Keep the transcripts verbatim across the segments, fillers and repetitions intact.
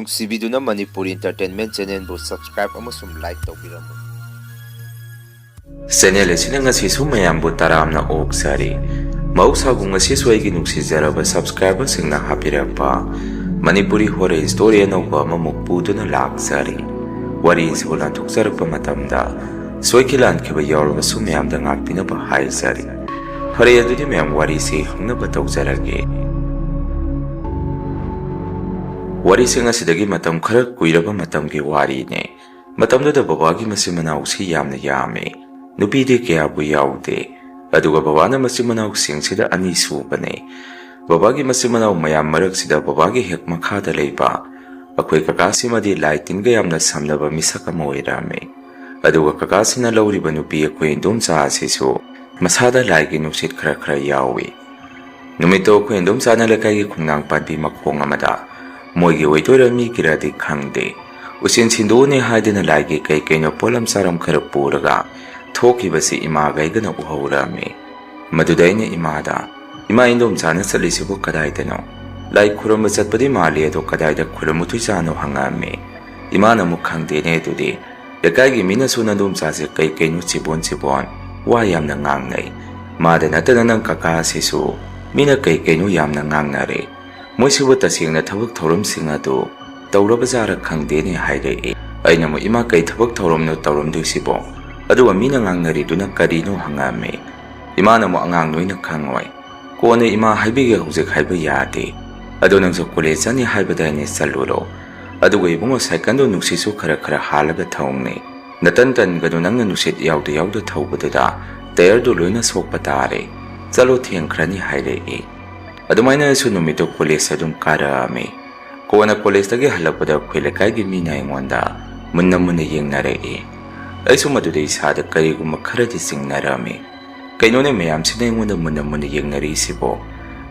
ꯅꯨꯡꯁꯤꯕꯤꯗꯨꯅ Manipuri Entertainment Channelꯕꯨ subscribe ꯑꯃꯁꯨꯡ like ꯇꯧꯕꯤꯔꯝꯃꯨ꯫ Channel ꯑꯁꯤꯅ ꯉꯁꯤꯁꯨ ꯃꯌꯥꯝꯕꯨ ꯇꯔꯥꯝꯅ ꯑꯣꯛꯆꯔꯤ꯫ ꯃꯍꯧꯁꯥꯒꯨꯝ ꯉꯁꯤꯁꯨ ꯑꯩꯒꯤ ꯅꯨꯡꯁꯤꯖꯔꯕ subscriberꯁꯤꯡꯅ ꯍꯥꯞꯄꯤꯔꯛꯄ ꯃꯅꯤꯄꯨꯔꯤ horror story ꯑꯅꯧꯕ ꯑꯃꯃꯨꯛ ꯄꯨꯗꯨꯅ ꯂꯥꯛꯆꯔꯤ꯫ ꯋꯥꯔꯤ ꯑꯁꯤꯕꯨ ꯂꯥꯟꯊꯣꯛꯆꯔꯛꯄ ꯃꯇꯝꯗ ꯁꯣꯏꯈꯤ ꯂꯥꯟꯈꯤꯕ ꯌꯥꯎꯔꯕꯁꯨ ꯃꯌꯥꯝꯗ ꯉꯥꯛꯄꯤꯅꯕ ꯍꯥꯏꯖꯔꯤ꯫ ꯐꯔꯦ, ꯑꯗꯨꯗꯤ ꯃꯌꯥꯝ ꯋꯥꯔꯤꯁꯤ ꯍꯧꯅꯕ ꯇꯧꯖꯔꯒꯦ꯫ ꯋꯥꯔꯤꯁꯤꯡ ꯑꯁꯤꯗꯒꯤ ꯃꯇꯝ ꯈꯔ ꯀꯨꯏꯔꯕ ꯃꯇꯝꯒꯤ ꯋꯥꯔꯤꯅꯦ꯫ ꯃꯇꯝꯗꯨꯗ ꯕꯕꯥꯒꯤ ꯃꯆꯤꯟ ꯃꯅꯥꯎꯁꯤ ꯌꯥꯝꯅ ꯌꯥꯝꯃꯤ꯫ ꯅꯨꯄꯤꯗꯤ ꯀꯌꯥꯕꯨ ꯌꯥꯎꯗꯦ꯫ ꯑꯗꯨꯒ ꯕꯕꯥꯅ ꯃꯆꯤꯟ ꯃꯅꯥꯎꯁꯤꯡꯁꯤꯗ ꯑꯅꯤ ꯁꯨꯕꯅꯤ꯫ ꯕꯕꯥꯒꯤ ꯃꯆꯤꯟ ꯃꯅꯥꯎ ꯃꯌꯥꯝ ꯃꯔꯛꯁꯤꯗ ꯕꯕꯥꯒꯤ ꯍꯦꯛ ꯃꯈꯥꯗ ꯂꯩꯕ ꯑꯩꯈꯣꯏ ꯀꯀꯥꯁꯤꯃꯗꯤ ꯂꯥꯏ ꯇꯤꯟꯒ ꯌꯥꯝꯅ ꯁꯝꯅꯕ ꯃꯤꯁꯛ ꯑꯃ ꯑꯣꯏꯔꯝꯃꯤ꯫ ꯑꯗꯨꯒ ꯀꯀꯥꯁꯤꯅ ꯂꯧꯔꯤꯕ ꯅꯨꯄꯤ ꯑꯩꯈꯣꯏ ꯏꯟꯗꯣꯝꯆꯥ ꯑꯁꯤꯁꯨ ꯃꯁꯥꯗ ꯂꯥꯏꯒꯤ ꯅꯨꯡꯁꯤꯠ ꯈꯔ ꯈꯔ ꯌꯥꯎꯏ꯫ ꯅꯨꯃꯤꯠꯇꯣ ꯑꯩꯈꯣꯏ ꯏꯟꯗꯣꯝꯆꯥꯅ ꯂꯩꯀꯥꯏꯒꯤ ꯈꯣꯡꯅꯥꯡ ꯄꯥꯟꯕꯤ ꯃꯈꯣꯡ ꯑꯃꯗ ꯃꯣꯏꯒꯤ ꯑꯣꯏꯗꯣꯏꯔꯥ ꯃꯤꯒꯤꯔꯗꯤ ꯈꯪꯗꯦ, ꯎꯆꯦꯟ ꯁꯤꯟꯗꯣꯛꯎꯅꯦ ꯍꯥꯏꯗꯨꯅ ꯂꯥꯏꯒꯤ ꯀꯩ ꯀꯩꯅꯣ ꯄꯣꯠꯂꯝ ꯆꯥꯔꯝ ꯈꯔ ꯄꯨꯔꯒ ꯊꯣꯛꯈꯤꯕꯁꯤ ꯏꯃꯥꯒ ꯑꯩꯒꯅ ꯎꯍꯧꯔꯝꯃꯤ꯫ ꯃꯗꯨꯗ ꯑꯩꯅ ꯏꯃꯥꯗ, "ꯏꯃꯥ, ꯏꯟꯗꯣꯝꯆꯥꯅ ꯆꯠꯂꯤꯁꯤꯕꯨ ꯀꯗꯥꯏꯗꯅꯣ? ꯂꯥꯏ ꯈꯨꯔꯨꯝꯕ ꯆꯠꯄꯗꯤ ꯃꯥꯜꯂꯤ, ꯑꯗꯣ ꯀꯗꯥꯏꯗ ꯈꯨꯔꯨꯝꯃꯨꯗꯣꯏꯖꯥꯠꯅꯣ?" ꯍꯪꯉꯛꯑꯝꯃꯤ꯫ ꯏꯃꯥꯅ ꯑꯃꯨꯛ, "ꯈꯪꯗꯦꯅꯦ ꯑꯗꯨꯗꯤ꯫ ꯂꯩꯀꯥꯏꯒꯤ ꯃꯤꯅꯁꯨ ꯅꯗꯣꯝꯆꯥꯁꯦ ꯀꯩ ꯀꯩꯅꯣ ꯆꯤꯕꯣꯟ ꯆꯤꯕꯣꯟ ꯋꯥ ꯌꯥꯝꯅ ꯉꯥꯡꯅꯩ꯫ ꯃꯥꯗ ꯅꯠꯇꯅ ꯅꯪ ꯀꯀꯥ ꯑꯁꯤꯁꯨ ꯃꯤꯅ ꯀꯩ ꯀꯩꯅꯣ ꯌꯥꯝꯅ ꯉꯥꯡꯅꯔꯦ꯫ ꯃꯣꯏꯁꯤꯕꯨ ꯇꯁꯦꯡꯅ ꯊꯕꯛ ꯊꯧꯔꯝꯁꯤꯡ ꯑꯗꯨ ꯇꯧꯔꯕꯖꯥꯔ ꯈꯪꯗꯦꯅꯦ" ꯍꯥꯏꯔꯛꯏ꯫ ꯑꯩꯅ ꯑꯃꯨꯛ, "ꯏꯃꯥ, ꯀꯩ ꯊꯕꯛ ꯊꯧꯔꯝꯅꯣ ꯇꯧꯔꯝꯗꯣꯏꯁꯤꯕꯣ? ꯑꯗꯨꯒ ꯃꯤꯅ ꯉꯥꯡꯅꯔꯤꯗꯨꯅ ꯀꯔꯤꯅꯣ?" ꯍꯪꯉꯛꯑꯝꯃꯤ꯫ ꯏꯃꯥꯅ ꯑꯃꯨꯛ, "ꯑꯉꯥꯡ ꯅꯣꯏꯅ ꯈꯪꯉꯣꯏ꯫ ꯀꯣꯟꯅ ꯏꯃꯥ ꯍꯥꯏꯕꯤꯒꯦ, ꯍꯧꯖꯤꯛ ꯍꯥꯏꯕ ꯌꯥꯗꯦ꯫ ꯑꯗꯣ ꯅꯪꯁꯨ ꯀꯣꯂꯦꯖ ꯆꯠꯅꯤ ꯍꯥꯏꯕꯗꯥꯏꯅꯦ, ꯆꯠꯂꯨꯔꯣ꯫ ꯑꯗꯨꯒ ꯏꯕꯨꯡꯉꯣ, ꯁꯥꯏꯀꯜꯗꯣ ꯅꯨꯡꯁꯤꯠꯁꯨ ꯈꯔ ꯈꯔ ꯍꯥꯜꯂꯒ ꯊꯧꯅꯦ꯫ ꯅꯇꯟ ꯇꯟꯒꯅꯨ, ꯅꯪꯅ ꯅꯨꯡꯁꯤꯠ ꯌꯥꯎꯗ ꯌꯥꯎꯗ ꯊꯧꯕꯗꯨꯗ ꯇꯥꯌꯔꯗꯨ ꯂꯣꯏꯅ ꯁꯣꯛꯄ ꯇꯥꯔꯦ꯫ ꯆꯠꯂꯣ, ꯊꯦꯡꯈ꯭ꯔꯅꯤ" ꯍꯥꯏꯔꯛꯏ꯫ ꯑꯗꯨꯃꯥꯏꯅ ꯑꯩꯁꯨ ꯅꯨꯃꯤꯠꯇꯨ ꯀꯣꯂꯦꯖ ꯑꯗꯨꯝ ꯀꯥꯔꯛꯑꯝꯃꯤ꯫ ꯀꯣꯟꯅ ꯀꯣꯂꯦꯖꯇꯒꯤ ꯍꯜꯂꯛꯄꯗ ꯑꯩꯈꯣꯏ ꯂꯩꯀꯥꯏꯒꯤ ꯃꯤꯅ ꯑꯩꯉꯣꯟꯗ ꯃꯨꯟꯅ ꯃꯨꯟꯅ ꯌꯦꯡꯅꯔꯛꯏ꯫ ꯑꯩꯁꯨ ꯃꯗꯨꯗ ꯏꯁꯥꯗ ꯀꯔꯤꯒꯨꯝꯕ ꯈꯔꯗꯤ ꯆꯤꯡꯅꯔꯝꯃꯤ꯫ "ꯀꯩꯅꯣꯅꯦ, ꯃꯌꯥꯝꯁꯤꯅ ꯑꯩꯉꯣꯟꯗ ꯃꯨꯟꯅ ꯃꯨꯟꯅ ꯌꯦꯡꯅꯔꯤꯁꯤꯕꯣ?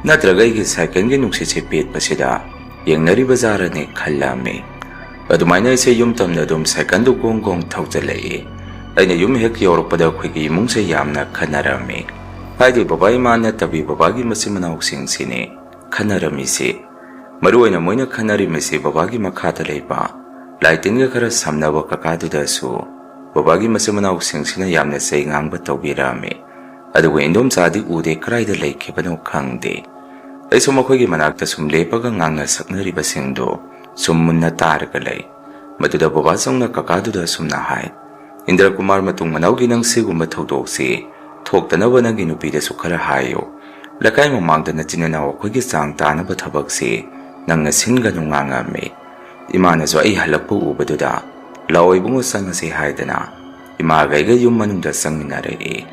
ꯅꯠꯇ꯭ꯔꯒ ꯑꯩꯒꯤ ꯁꯥꯏꯀꯜꯒꯤ ꯅꯨꯡꯁꯤꯠꯁꯦ ꯄꯦꯠꯄꯁꯤꯗ ꯌꯦꯡꯅꯔꯤꯕ ꯖꯥꯔꯅꯦ?" ꯈꯜꯂꯝꯃꯤ꯫ ꯑꯗꯨꯃꯥꯏꯅ ꯑꯩꯁꯦ ꯌꯨꯝ ꯇꯝꯅ ꯑꯗꯨꯝ ꯁꯥꯏꯀꯜꯗꯨ ꯒꯣꯡ ꯒꯣꯡ ꯊꯧꯖꯤꯜꯂꯛꯏ꯫ ꯑꯩꯅ ꯌꯨꯝ ꯍꯦꯛ ꯌꯧꯔꯛꯄꯗ ꯑꯩꯈꯣꯏꯒꯤ ꯏꯃꯨꯡꯁꯦ ꯌꯥꯝꯅ ꯈꯟꯅꯔꯝꯃꯤ꯫ ꯍꯥꯏꯗꯤ ꯕꯕꯥ ꯏꯃꯥ ꯅꯠꯇꯕꯤ ꯕꯕꯥꯒꯤ ꯃꯆꯤꯟ ꯃꯅꯥꯎꯁꯤꯡꯁꯤꯅꯤ ꯈꯟꯅꯔꯝꯃꯤꯁꯤ꯫ ꯃꯔꯨꯑꯣꯏꯅ ꯃꯣꯏꯅ ꯈꯟꯅꯔꯤꯕꯁꯤ ꯕꯕꯥꯒꯤ ꯃꯈꯥꯗ ꯂꯩꯕ ꯂꯥꯏꯇꯤꯟꯒ ꯈꯔ ꯁꯝꯅꯕ ꯀꯀꯥꯗꯨꯗꯁꯨ ꯕꯕꯥꯒꯤ ꯃꯆꯤꯟ ꯃꯅꯥꯎꯁꯤꯡꯁꯤꯅ ꯌꯥꯝꯅ ꯆꯩ ꯉꯥꯡꯕ ꯇꯧꯕꯤꯔꯛꯑꯝꯃꯤ꯫ ꯑꯗꯨꯕꯨ ꯏꯟꯗꯣꯝꯆꯥꯗꯤ ꯎꯗꯦ, ꯀꯗꯥꯏꯗ ꯂꯩꯈꯤꯕꯅꯣ ꯈꯪꯗꯦ꯫ ꯑꯩꯁꯨ ꯃꯈꯣꯏꯒꯤ ꯃꯅꯥꯛꯇ ꯁꯨꯝ ꯂꯦꯞꯄꯒ ꯉꯥꯡꯅ ꯁꯛꯅꯔꯤꯕꯁꯤꯡꯗꯨ ꯁꯨꯝ ꯃꯨꯟꯅ ꯇꯥꯔꯒ ꯂꯩ꯫ ꯃꯗꯨꯗ ꯕꯕꯥ ꯆꯧꯅ ꯀꯀꯥꯗꯨꯗ ꯑꯁꯨꯝꯅ ꯍꯥꯏ, "ꯏꯟꯗ꯭ꯔ ꯀꯨꯃꯥꯔ, ꯃꯇꯨꯡ ꯃꯅꯥꯎꯒꯤ ꯅꯪ ꯁꯤꯒꯨꯝꯕ ꯊꯧꯗꯣꯛꯁꯤ ꯊꯣꯛꯇꯅꯕ ꯅꯪꯒꯤ ꯅꯨꯄꯤꯗꯁꯨ ꯈꯔ ꯍꯥꯏꯌꯨ꯫ ꯂꯩꯀꯥꯏ ꯃꯃꯥꯡꯗ ꯅꯆꯤꯟ ꯅꯅꯥꯎ ꯑꯩꯈꯣꯏꯒꯤ ꯆꯥꯡ ꯇꯥꯅꯕ ꯊꯕꯛꯁꯤ ꯅꯪꯅ ꯁꯤꯟꯒꯅꯨ" ꯉꯥꯡꯉꯝꯃꯤ꯫ ꯏꯃꯥꯅꯁꯨ ꯑꯩ ꯍꯜꯂꯛꯄ ꯎꯕꯗꯨꯗ, "ꯂꯥꯛꯑꯣ ꯏꯕꯨꯡꯉꯣ, ꯆꯪꯉꯁꯤ" ꯍꯥꯏꯗꯅ ꯏꯃꯥꯒ ꯑꯩꯒ ꯌꯨꯝ ꯃꯅꯨꯡꯗ ꯆꯪꯃꯤꯟꯅꯔꯛꯏ꯫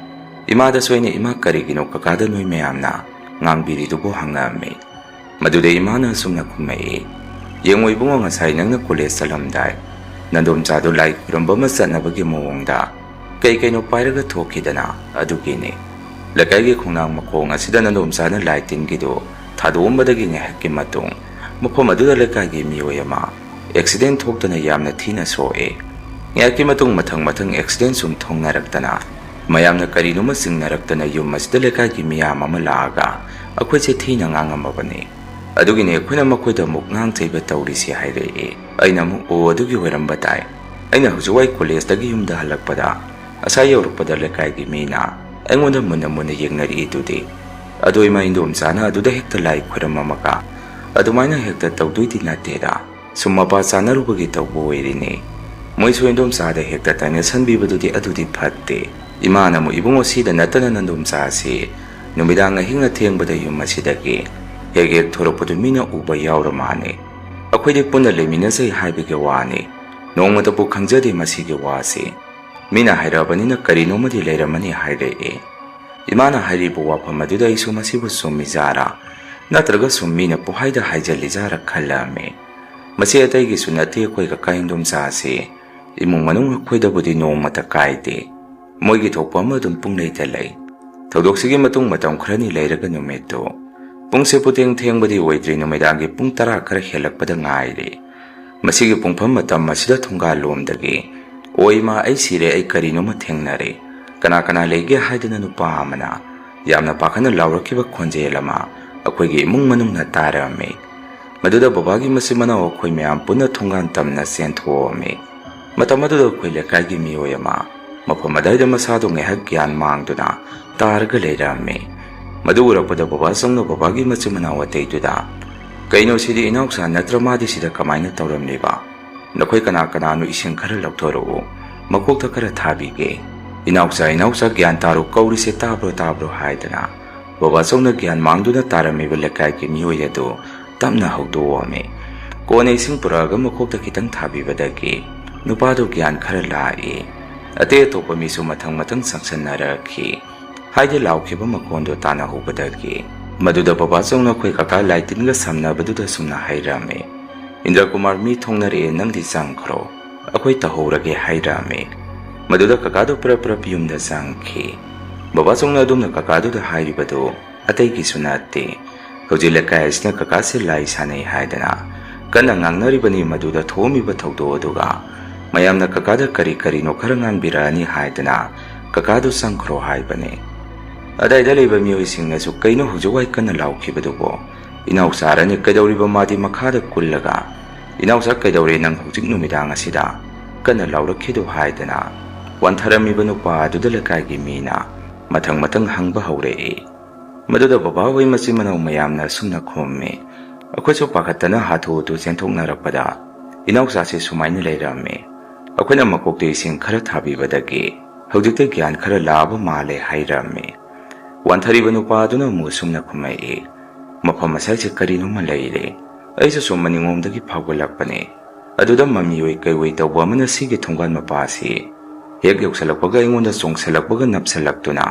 ꯏꯃꯥꯗꯁꯨ ꯑꯩꯅ, "ꯏꯃꯥ, ꯀꯔꯤꯒꯤꯅꯣ ꯀꯀꯥꯗ ꯅꯣꯏ ꯃꯌꯥꯝꯅ ꯉꯥꯡꯕꯤꯔꯤꯗꯨꯕꯨ?" ꯍꯪꯉꯛꯑꯝꯃꯤ꯫ ꯃꯗꯨꯗ ꯏꯃꯥꯅ ꯑꯁꯨꯝꯅ ꯈꯨꯝꯃꯛꯏ, "ꯌꯦꯡꯉꯣ ꯏꯕꯨꯡꯉꯣ, ꯉꯁꯥꯏ ꯅꯪꯅ ꯀꯣꯂꯦꯖ ꯆꯠꯂꯝꯗꯥꯏ ꯅꯟꯗꯣꯝꯆꯥꯗꯣ ꯂꯥꯏ ꯈꯨꯔꯨꯝꯕ ꯑꯃ ꯆꯠꯅꯕꯒꯤ ꯃꯑꯣꯡꯗ ꯀꯩ ꯀꯩꯅꯣ ꯄꯥꯏꯔꯒ ꯊꯣꯛꯈꯤꯗꯅ, ꯑꯗꯨꯒꯤꯅꯤ꯫ ꯂꯩꯀꯥꯏꯒꯤ ꯈꯣꯡꯅꯥꯡ ꯃꯈꯣꯡ ꯑꯁꯤꯗ ꯅꯟꯗꯣꯝꯆꯥꯅ ꯂꯥꯏ ꯇꯤꯟꯒꯤꯗꯨ ꯊꯥꯗꯣꯛꯑꯝꯕꯗꯒꯤ ꯉꯥꯏꯍꯥꯛꯀꯤ ꯃꯇꯨꯡ ꯃꯐꯝ ꯑꯗꯨꯗ ꯂꯩꯀꯥꯏꯒꯤ ꯃꯤꯑꯣꯏ ꯑꯃ ꯑꯦꯛꯁꯤꯗꯦꯟ ꯊꯣꯛꯇꯅ ꯌꯥꯝꯅ ꯊꯤꯅ ꯁꯣꯛꯑꯦ꯫ ꯉꯥꯏꯍꯥꯛꯀꯤ ꯃꯇꯨꯡ ꯃꯊꯪ ꯃꯊꯪ ꯑꯦꯛꯁꯤꯗꯦꯟ ꯁꯨꯝ ꯊꯣꯛꯅꯔꯛꯇꯅ ꯃꯌꯥꯝꯅ ꯀꯔꯤꯅꯣꯃ ꯆꯤꯡꯅꯔꯛꯇꯅ ꯌꯨꯝ ꯑꯁꯤꯗ ꯂꯩꯀꯥꯏꯒꯤ ꯃꯤꯌꯥꯝ ꯑꯃ ꯂꯥꯛꯑꯒ ꯑꯩꯈꯣꯏꯁꯦ ꯊꯤꯅ ꯉꯥꯡꯉꯝꯃꯕꯅꯤ꯫ ꯑꯗꯨꯒꯤꯅꯤ ꯑꯩꯈꯣꯏꯅ ꯃꯈꯣꯏꯗ ꯑꯃꯨꯛ ꯉꯥꯡ ꯆꯩꯕ ꯇꯧꯔꯤꯁꯤ" ꯍꯥꯏꯔꯛꯑꯦ꯫ ꯑꯩꯅ ꯑꯃꯨꯛ, "ꯑꯣ, ꯑꯗꯨꯒꯤ ꯑꯣꯏꯔꯝꯕ ꯇꯥꯏ꯫ ꯑꯩꯅ ꯍꯧꯖꯤꯛꯋꯥꯏ ꯀꯣꯂꯦꯖꯇꯒꯤ ꯌꯨꯝꯗ ꯍꯜꯂꯛꯄꯗ, ꯑꯁꯥꯏ ꯌꯧꯔꯛꯄꯗ ꯂꯩꯀꯥꯏꯒꯤ ꯃꯤꯅ ꯑꯩꯉꯣꯟꯗ ꯃꯨꯟꯅ ꯃꯨꯟꯅ ꯌꯦꯡꯅꯔꯛꯏꯗꯨꯗꯤ꯫ ꯑꯗꯣ ꯏꯃꯥ ꯏꯟꯗꯣꯝꯆꯥꯅ ꯑꯗꯨꯗ ꯍꯦꯛꯇ ꯂꯥꯏ ꯈꯨꯔꯝꯃꯝꯃꯒ ꯑꯗꯨꯃꯥꯏꯅ ꯍꯦꯛꯇ ꯇꯧꯗꯣꯏꯗꯤ ꯅꯠꯇꯦꯗ꯫ ꯁꯨꯝ ꯃꯄꯥ ꯆꯥꯅꯔꯨꯕꯒꯤ ꯇꯧꯕ ꯑꯣꯏꯔꯤꯅꯤ꯫ ꯃꯣꯏꯁꯨ ꯏꯟꯗꯣꯝꯆꯥꯗ ꯍꯦꯛꯇ ꯇꯥꯏꯅꯁꯟꯕꯤꯕꯗꯨꯗꯤ ꯑꯗꯨꯗꯤ ꯐꯠꯇꯦ꯫ ꯏꯃꯥꯅ ꯑꯃꯨꯛ ꯏꯕꯨꯡꯉꯣ ꯁꯤꯗ ꯅꯠꯇꯅ ꯅꯟꯗꯣꯝꯆꯥ ꯑꯁꯤ ꯅꯨꯃꯤꯗꯥꯡ ꯑꯍꯤꯡ ꯑꯊꯦꯡꯕꯗ ꯌꯨꯝ ꯑꯁꯤꯗꯒꯤ ꯍꯦꯛ ꯍꯦꯛ ꯊꯣꯔꯛꯄꯗꯨ ꯃꯤꯅ ꯎꯕ ꯌꯥꯎꯔ ꯃꯥꯜꯂꯦ꯫ ꯑꯩꯈꯣꯏꯗꯤ ꯄꯨꯟꯅ ꯂꯩꯃꯤꯟꯅꯖꯩ ꯍꯥꯏꯕꯒꯤ ꯋꯥꯅꯤ꯫ ꯅꯣꯡꯃꯇꯕꯨ ꯈꯪꯖꯗꯦ ꯃꯁꯤꯒꯤ ꯋꯥꯁꯤ꯫ ꯃꯤꯅ ꯍꯥꯏꯔꯛꯑꯕꯅꯤꯅ ꯀꯔꯤꯅꯣꯃꯗꯤ ꯂꯩꯔꯝꯃꯅꯤ" ꯍꯥꯏꯔꯛꯑꯦ꯫ ꯏꯃꯥꯅ ꯍꯥꯏꯔꯤꯕ ꯋꯥꯐꯝ ꯑꯗꯨꯗ ꯑꯩꯁꯨ ꯃꯁꯤꯕꯨ ꯆꯨꯝꯃꯤꯖꯥꯔꯥ ꯅꯠꯇ꯭ꯔꯒ ꯁꯨꯝ ꯃꯤꯅ ꯄꯨꯍꯥꯏꯗ ꯍꯥꯏꯖꯜꯂꯤꯖꯥꯔꯥ ꯈꯜꯂꯛꯑꯝꯃꯦ꯫ ꯃꯁꯤ ꯑꯇꯩꯒꯤꯁꯨ ꯅꯠꯇꯦ, ꯑꯩꯈꯣꯏ ꯀꯀꯥ ꯏꯟꯗꯣꯝꯆꯥ ꯑꯁꯤ ꯏꯃꯨꯡ ꯃꯅꯨꯡ ꯑꯩꯈꯣꯏꯗꯕꯨꯗꯤ ꯅꯣꯡꯃꯇ ꯀꯥꯏꯗꯦ꯫ ꯃꯣꯏꯒꯤ ꯊꯣꯛꯄ ꯑꯃ ꯑꯗꯨꯝ ꯄꯨꯡꯂꯩꯗ ꯂꯩ꯫ ꯊꯧꯗꯣꯛꯁꯤꯒꯤ ꯃꯇꯨꯡ ꯃꯇꯝ ꯈꯔꯅꯤ ꯂꯩꯔꯒ ꯅꯨꯃꯤꯠꯇꯨ, ꯄꯨꯡꯁꯦ ꯄꯨꯇꯦꯡ ꯊꯦꯡꯕꯗꯤ ꯑꯣꯏꯗ꯭ꯔꯤ, ꯅꯨꯃꯤꯗꯥꯡꯒꯤ ꯄꯨꯡ ꯇꯔꯥ ꯈꯔ ꯍꯦꯜꯂꯛꯄꯗ ꯉꯥꯏꯔꯤ꯫ ꯃꯁꯤꯒꯤ ꯄꯨꯡꯐꯝ ꯃꯇꯝ ꯑꯁꯤꯗ ꯊꯣꯡꯒꯥꯜ ꯂꯣꯝꯗꯒꯤ, "ꯑꯣ ꯏꯃꯥ, ꯑꯩ ꯁꯤꯔꯦ, ꯑꯩ ꯀꯔꯤꯅꯣꯃ ꯊꯦꯡꯅꯔꯦ꯫ ꯀꯅꯥ ꯀꯅꯥ ꯂꯩꯒꯦ?" ꯍꯥꯏꯗꯅ ꯅꯨꯄꯥ ꯑꯃꯅ ꯌꯥꯝꯅ ꯄꯥꯈꯠꯅ ꯂꯥꯎꯔꯛꯈꯤꯕ ꯈꯣꯟꯖꯦꯜ ꯑꯃ ꯑꯩꯈꯣꯏꯒꯤ ꯏꯃꯨꯡ ꯃꯅꯨꯡꯅ ꯇꯥꯔꯝꯃꯤ꯫ ꯑꯗꯨꯗ ꯕꯕꯥꯒꯤ ꯃꯆꯤꯟ ꯃꯅꯥꯎ ꯑꯩꯈꯣꯏ ꯃꯌꯥꯝ ꯄꯨꯟꯅ ꯊꯣꯡꯒꯥꯟ ꯇꯝꯅ ꯆꯦꯟꯊꯣꯛꯑꯝꯃꯤ꯫ ꯃꯇꯝ ꯑꯗꯨꯗ ꯑꯩꯈꯣꯏ ꯂꯩꯀꯥꯏꯒꯤ ꯃꯤꯑꯣꯏ ꯑꯃ ꯃꯐꯝ ꯑꯗꯨꯋꯥꯏꯗ ꯃꯁꯥꯗꯣ ꯉꯥꯏꯍꯥꯛ ꯒ꯭ꯌꯥꯟ ꯃꯥꯡꯗꯨꯅ ꯇꯥꯔꯒ ꯂꯩꯔꯝꯃꯤ꯫ ꯃꯗꯨ ꯎꯔꯛꯄꯗ ꯕꯕꯥ ꯆꯧꯅ ꯕꯕꯥꯒꯤ ꯃꯆꯤꯟ ꯃꯅꯥꯎ ꯑꯇꯩꯗꯨꯗ, "ꯀꯩꯅꯣ ꯁꯤꯗꯤ ꯏꯅꯥꯎꯆꯥ ꯅꯠꯇ꯭ꯔ? ꯃꯥꯗꯤ ꯁꯤꯗ ꯀꯃꯥꯏꯅ ꯇꯧꯔꯝꯂꯤꯕ? ꯅꯈꯣꯏ ꯀꯅꯥ ꯀꯅꯥꯅꯣ ꯏꯁꯤꯡ ꯈꯔ ꯂꯧꯊꯣꯔꯛꯎ, ꯃꯀꯣꯛꯇ ꯈꯔ ꯊꯥꯕꯤꯒꯦ꯫ ꯏꯅꯥꯎꯆꯥ, ꯏꯅꯥꯎꯆꯥ, ꯒ꯭ꯌꯥꯟ ꯇꯥꯔꯣ, ꯀꯧꯔꯤꯁꯦ ꯇꯥꯕ꯭ꯔꯣ, ꯇꯥꯕ꯭ꯔꯣ?" ꯍꯥꯏꯗꯅ ꯕꯕꯥ ꯆꯧꯅ ꯒ꯭ꯌꯥꯟ ꯃꯥꯡꯗꯨꯅ ꯇꯥꯔꯝꯃꯤꯕ ꯂꯩꯀꯥꯏꯒꯤ ꯃꯤꯑꯣꯏ ꯑꯗꯨ ꯇꯞꯅ ꯍꯧꯗꯣꯛꯑꯝꯃꯤ꯫ ꯀꯣꯟꯅ ꯏꯁꯤꯡ ꯄꯨꯔꯛꯑꯒ ꯃꯀꯣꯛꯇ ꯈꯤꯇꯪ ꯊꯥꯕꯤꯕꯗꯒꯤ ꯅꯨꯄꯥꯗꯨ ꯒ꯭ꯌꯥꯟ ꯈꯔ ꯂꯥꯛꯏ꯫ ꯑꯇꯩ ꯑꯇꯣꯞꯄ ꯃꯤꯁꯨ ꯃꯊꯪ ꯃꯊꯪ ꯆꯪꯁꯟꯅꯔꯛꯈꯤ꯫ ꯍꯥꯏꯗꯤ ꯂꯥꯎꯈꯤꯕ ꯃꯈꯣꯟꯗꯨ ꯇꯥꯅꯍꯧꯕꯗꯒꯤ꯫ ꯃꯗꯨꯗ ꯕꯕꯥ ꯆꯧꯅ ꯑꯩꯈꯣꯏ ꯀꯀꯥ ꯂꯥꯏꯇꯤꯟꯒ ꯁꯝꯅꯕꯗꯨꯗ ꯁꯨꯝꯅ ꯍꯥꯏꯔꯝꯃꯤ, "ꯏꯟꯗ꯭ꯔ ꯀꯨꯃꯥꯔ, ꯃꯤ ꯊꯣꯡꯅꯔꯛꯑꯦ, ꯅꯪꯗꯤ ꯆꯪꯈ꯭ꯔꯣ, ꯑꯩꯈꯣꯏ ꯇꯧꯍꯧꯔꯒꯦ" ꯍꯥꯏꯔꯝꯃꯤ꯫ ꯃꯗꯨꯗ ꯀꯀꯥꯗꯨ ꯄ꯭ꯔꯞ ꯄ꯭ꯔꯞ ꯌꯨꯝꯗ ꯆꯪꯈꯤ꯫ ꯕꯕꯥ ꯆꯧꯅ ꯑꯗꯨꯝꯅ ꯀꯀꯥꯗꯨꯗ ꯍꯥꯏꯔꯤꯕꯗꯨ ꯑꯇꯩꯒꯤꯁꯨ ꯅꯠꯇꯦ꯫ ꯍꯧꯖꯤꯛ ꯂꯩꯀꯥꯏ ꯑꯁꯤꯅ ꯀꯀꯥꯁꯦ ꯂꯥꯏ ꯁꯥꯟꯅꯩ ꯍꯥꯏꯗꯅ ꯀꯟꯅ ꯉꯥꯡꯅꯔꯤꯕꯅꯤ꯫ ꯃꯗꯨꯗ ꯊꯣꯛꯑꯝꯃꯤꯕ ꯊꯧꯗꯣꯛ ꯑꯗꯨꯒ ꯃꯌꯥꯝꯅ ꯀꯀꯥꯗ ꯀꯔꯤ ꯀꯔꯤꯅꯣ ꯈꯔ ꯉꯥꯡꯕꯤꯔꯛꯑꯅꯤ ꯍꯥꯏꯗꯅ ꯀꯀꯥꯗꯨ ꯆꯪꯈ꯭ꯔꯣ ꯍꯥꯏꯕꯅꯤ꯫ ꯑꯗꯥꯏꯗ ꯂꯩꯕ ꯃꯤꯑꯣꯏꯁꯤꯡꯅꯁꯨ, "ꯀꯩꯅꯣ ꯍꯧꯖꯤꯛ ꯋꯥꯏ ꯀꯟꯅ ꯂꯥꯎꯈꯤꯕꯗꯨꯕꯣ? ꯏꯅꯥꯎꯆꯥꯔꯅꯤ? ꯀꯩꯗꯧꯔꯤꯕ ꯃꯥꯗꯤ ꯃꯈꯥꯗ ꯀꯨꯜꯂꯒ? ꯏꯅꯥꯎꯆꯥ, ꯀꯩꯗꯧꯔꯦ ꯅꯪ ꯍꯧꯖꯤꯛ ꯅꯨꯃꯤꯗꯥꯡ ꯑꯁꯤꯗ ꯀꯟꯅ ꯂꯥꯎꯔꯛꯈꯤꯗꯨ?" ꯍꯥꯏꯗꯅ ꯋꯥꯟꯊꯔꯝꯃꯤꯕ ꯅꯨꯄꯥ ꯑꯗꯨꯗ ꯂꯩꯀꯥꯏꯒꯤ ꯃꯤꯅ ꯃꯊꯪ ꯃꯊꯪ ꯍꯪꯕ ꯍꯧꯔꯛꯏ꯫ ꯃꯗꯨꯗ ꯕꯕꯥꯍꯣꯏ ꯃꯆꯤꯟ ꯃꯅꯥꯎ ꯃꯌꯥꯝꯅ ꯑꯁꯨꯝꯅ ꯈꯨꯝꯃꯤ, "ꯑꯩꯈꯣꯏꯁꯨ ꯄꯥꯈꯠꯇꯅ ꯍꯥꯊꯨ ꯍꯥꯊꯨ ꯆꯦꯟꯊꯣꯛꯅꯔꯛꯄꯗ ꯏꯅꯥꯎꯆꯥꯁꯦ ꯁꯨꯃꯥꯏꯅ ꯂꯩꯔꯝꯃꯤ꯫ ꯑꯩꯈꯣꯏꯅ ꯃꯀꯣꯛꯇ ꯏꯁꯤꯡ ꯈꯔ ꯊꯥꯕꯤꯕꯗꯒꯤ ꯍꯧꯖꯤꯛꯇꯤ ꯒ꯭ꯌꯥꯟ ꯈꯔ ꯂꯥꯛꯑꯕ ꯃꯥꯜꯂꯦ" ꯍꯥꯏꯔꯝꯃꯤ꯫ ꯋꯥꯟꯊꯔꯤꯕ ꯅꯨꯄꯥ ꯑꯗꯨꯅ ꯑꯃꯨꯛ ꯑꯁꯨꯝꯅ ꯈꯨꯝꯃꯛꯏ, "ꯃꯐꯝ ꯑꯁꯥꯏꯁꯦ ꯀꯔꯤꯅꯣꯃ ꯂꯩꯔꯦ꯫ ꯑꯩꯁꯨ ꯁꯨꯝ ꯃꯅꯤꯡꯂꯣꯝꯗꯒꯤ ꯐꯥꯎꯒꯠꯂꯛꯄꯅꯦ꯫ ꯑꯗꯨꯗ ꯃꯃꯤ ꯑꯣꯏ ꯀꯩ ꯑꯣꯏ ꯇꯧꯕ ꯑꯃꯅ ꯁꯤꯒꯤ ꯊꯣꯡꯒꯥꯟ ꯃꯄꯥ ꯑꯁꯤ ꯍꯦꯛ ꯌꯧꯁꯜꯂꯛꯄꯒ ꯑꯩꯉꯣꯟꯗ ꯆꯣꯡꯁꯜꯂꯛꯄꯒ ꯅꯞꯁꯜꯂꯛꯇꯨꯅ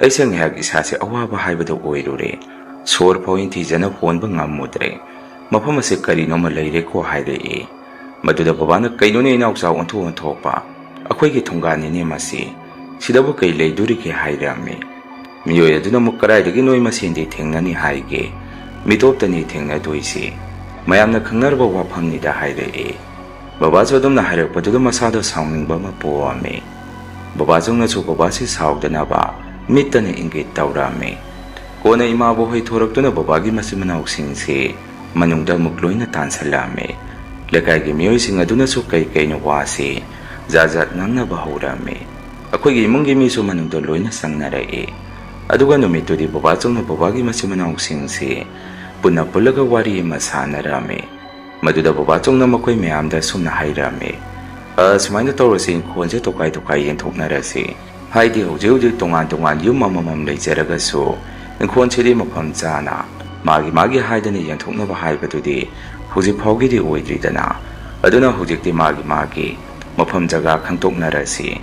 ꯑꯩꯁꯦ ꯉꯥꯏꯍꯥꯛ ꯏꯁꯥꯁꯦ ꯑꯋꯥꯕ ꯍꯥꯏꯕꯗꯨ ꯑꯣꯏꯔꯨꯔꯦ꯫ ꯁꯣꯔ ꯐꯥꯎ ꯅꯤꯡꯊꯤꯖꯅ ꯍꯣꯟꯕ ꯉꯝꯃꯨꯗ꯭ꯔꯦ꯫ ꯃꯐꯝ ꯑꯁꯦ ꯀꯔꯤꯅꯣꯃ ꯂꯩꯔꯦꯀꯣ" ꯍꯥꯏꯔꯛꯏ꯫ ꯃꯗꯨꯗ ꯕꯕꯥꯅ, "ꯀꯩꯅꯣꯅꯦ ꯏꯅꯥꯎꯆꯥ ꯑꯣꯟꯊꯣꯛ ꯑꯣꯟꯊꯣꯛꯄ? ꯑꯩꯈꯣꯏꯒꯤ ꯊꯣꯡꯒꯥꯟꯅꯤꯅꯦ ꯃꯁꯤ꯫ ꯁꯤꯗꯕꯨ ꯀꯩ ꯂꯩꯗꯣꯔꯤꯒꯦ?" ꯍꯥꯏꯔꯝꯃꯤ꯫ ꯃꯤꯑꯣꯏ ꯑꯗꯨꯅ ꯑꯃꯨꯛ, "ꯀꯗꯥꯏꯗꯒꯤ ꯅꯣꯏ ꯃꯁꯦꯟꯗꯤ ꯊꯦꯡꯅꯅꯤ ꯍꯥꯏꯒꯦ? ꯃꯤꯇꯣꯞꯇꯅꯤ ꯊꯦꯡꯅꯗꯣꯏꯁꯦ꯫ ꯃꯌꯥꯝꯅ ꯈꯪꯅꯔꯕ ꯋꯥꯐꯝꯅꯤꯗ" ꯍꯥꯏꯔꯛꯏ꯫ ꯕꯕꯥꯁꯨ ꯑꯗꯨꯝꯅ ꯍꯥꯏꯔꯛꯄꯗꯨꯗ ꯃꯁꯥꯗ ꯁꯥꯎꯅꯤꯡꯕ ꯑꯃ ꯄꯣꯛꯑꯝꯃꯤ꯫ ꯕꯕꯥ ꯆꯧꯅꯁꯨ ꯕꯕꯥꯁꯤ ꯁꯥꯎꯗꯅꯕ ꯃꯤꯠꯇꯅ ꯏꯪꯒꯤꯠ ꯇꯧꯔꯝꯃꯤ꯫ ꯀꯣꯟꯅ ꯏꯃꯥꯕꯣꯛ ꯍꯣꯏ ꯊꯣꯔꯛꯇꯨꯅ ꯕꯕꯥꯒꯤ ꯃꯆꯤꯟ ꯃꯅꯥꯎꯁꯤꯡꯁꯤ ꯃꯅꯨꯡꯗ ꯑꯃꯨꯛ ꯂꯣꯏꯅ ꯇꯥꯟꯁꯤꯜꯂꯛꯑꯝꯃꯤ꯫ ꯂꯩꯀꯥꯏꯒꯤ ꯃꯤꯑꯣꯏꯁꯤꯡ ꯑꯗꯨꯅꯁꯨ ꯀꯩ ꯀꯩꯅꯣ ꯋꯥꯁꯤ ꯖꯥꯠ ꯖꯥꯠ ꯉꯥꯡꯅꯕ ꯍꯧꯔꯝꯃꯤ꯫ ꯑꯩꯈꯣꯏꯒꯤ ꯏꯃꯨꯡꯒꯤ ꯃꯤꯁꯨ ꯃꯅꯨꯡꯗ ꯂꯣꯏꯅ ꯆꯪꯅꯔꯛꯏ꯫ ꯑꯗꯨꯒ ꯅꯨꯃꯤꯠꯇꯨꯗꯤ ꯕꯕꯥꯆꯧꯅ ꯕꯕꯥꯒꯤ ꯃꯆꯤꯟ ꯃꯅꯥꯎꯁꯤꯡꯁꯤ ꯄꯨꯟꯅ ꯄꯨꯜꯂꯒ ꯋꯥꯔꯤ ꯑꯃ ꯁꯥꯟꯅꯔꯝꯃꯤ꯫ ꯃꯗꯨꯗ ꯕꯕꯥꯆꯧꯅ ꯃꯈꯣꯏ ꯃꯌꯥꯝꯗ ꯑꯁꯨꯝꯅ ꯍꯥꯏꯔꯝꯃꯤ, "ꯑ, ꯁꯨꯃꯥꯏꯅ ꯇꯧꯔꯁꯤ, ꯏꯪꯈꯣꯜꯁꯦ ꯇꯣꯈꯥꯏ ꯇꯣꯈꯥꯏ ꯌꯦꯟꯊꯣꯛꯅꯔꯁꯤ꯫ ꯍꯥꯏꯗꯤ ꯍꯧꯖꯤꯛ ꯍꯧꯖꯤꯛ ꯇꯣꯉꯥꯟ ꯇꯣꯉꯥꯟ ꯌꯨꯝ ꯑꯃꯃꯝ ꯂꯩꯖꯔꯒꯁꯨ ꯏꯪꯈꯣꯜꯁꯤꯗꯤ ꯃꯐꯝ ꯆꯥꯅ ꯃꯥꯒꯤ ꯃꯥꯒꯤ ꯍꯥꯏꯗꯅ ꯌꯦꯟꯊꯣꯛꯅꯕ ꯍꯥꯏꯕꯗꯨꯗꯤ ꯍꯧꯖꯤꯛ ꯐꯥꯎꯒꯤꯗꯤ ꯑꯣꯏꯗ꯭ꯔꯤꯗꯅ꯫ ꯑꯗꯨꯅ ꯍꯧꯖꯤꯛꯇꯤ ꯃꯥꯒꯤ ꯃꯥꯒꯤ ꯃꯐꯝ ꯖꯒꯥ ꯈꯪꯗꯣꯛꯅꯔꯁꯤ꯫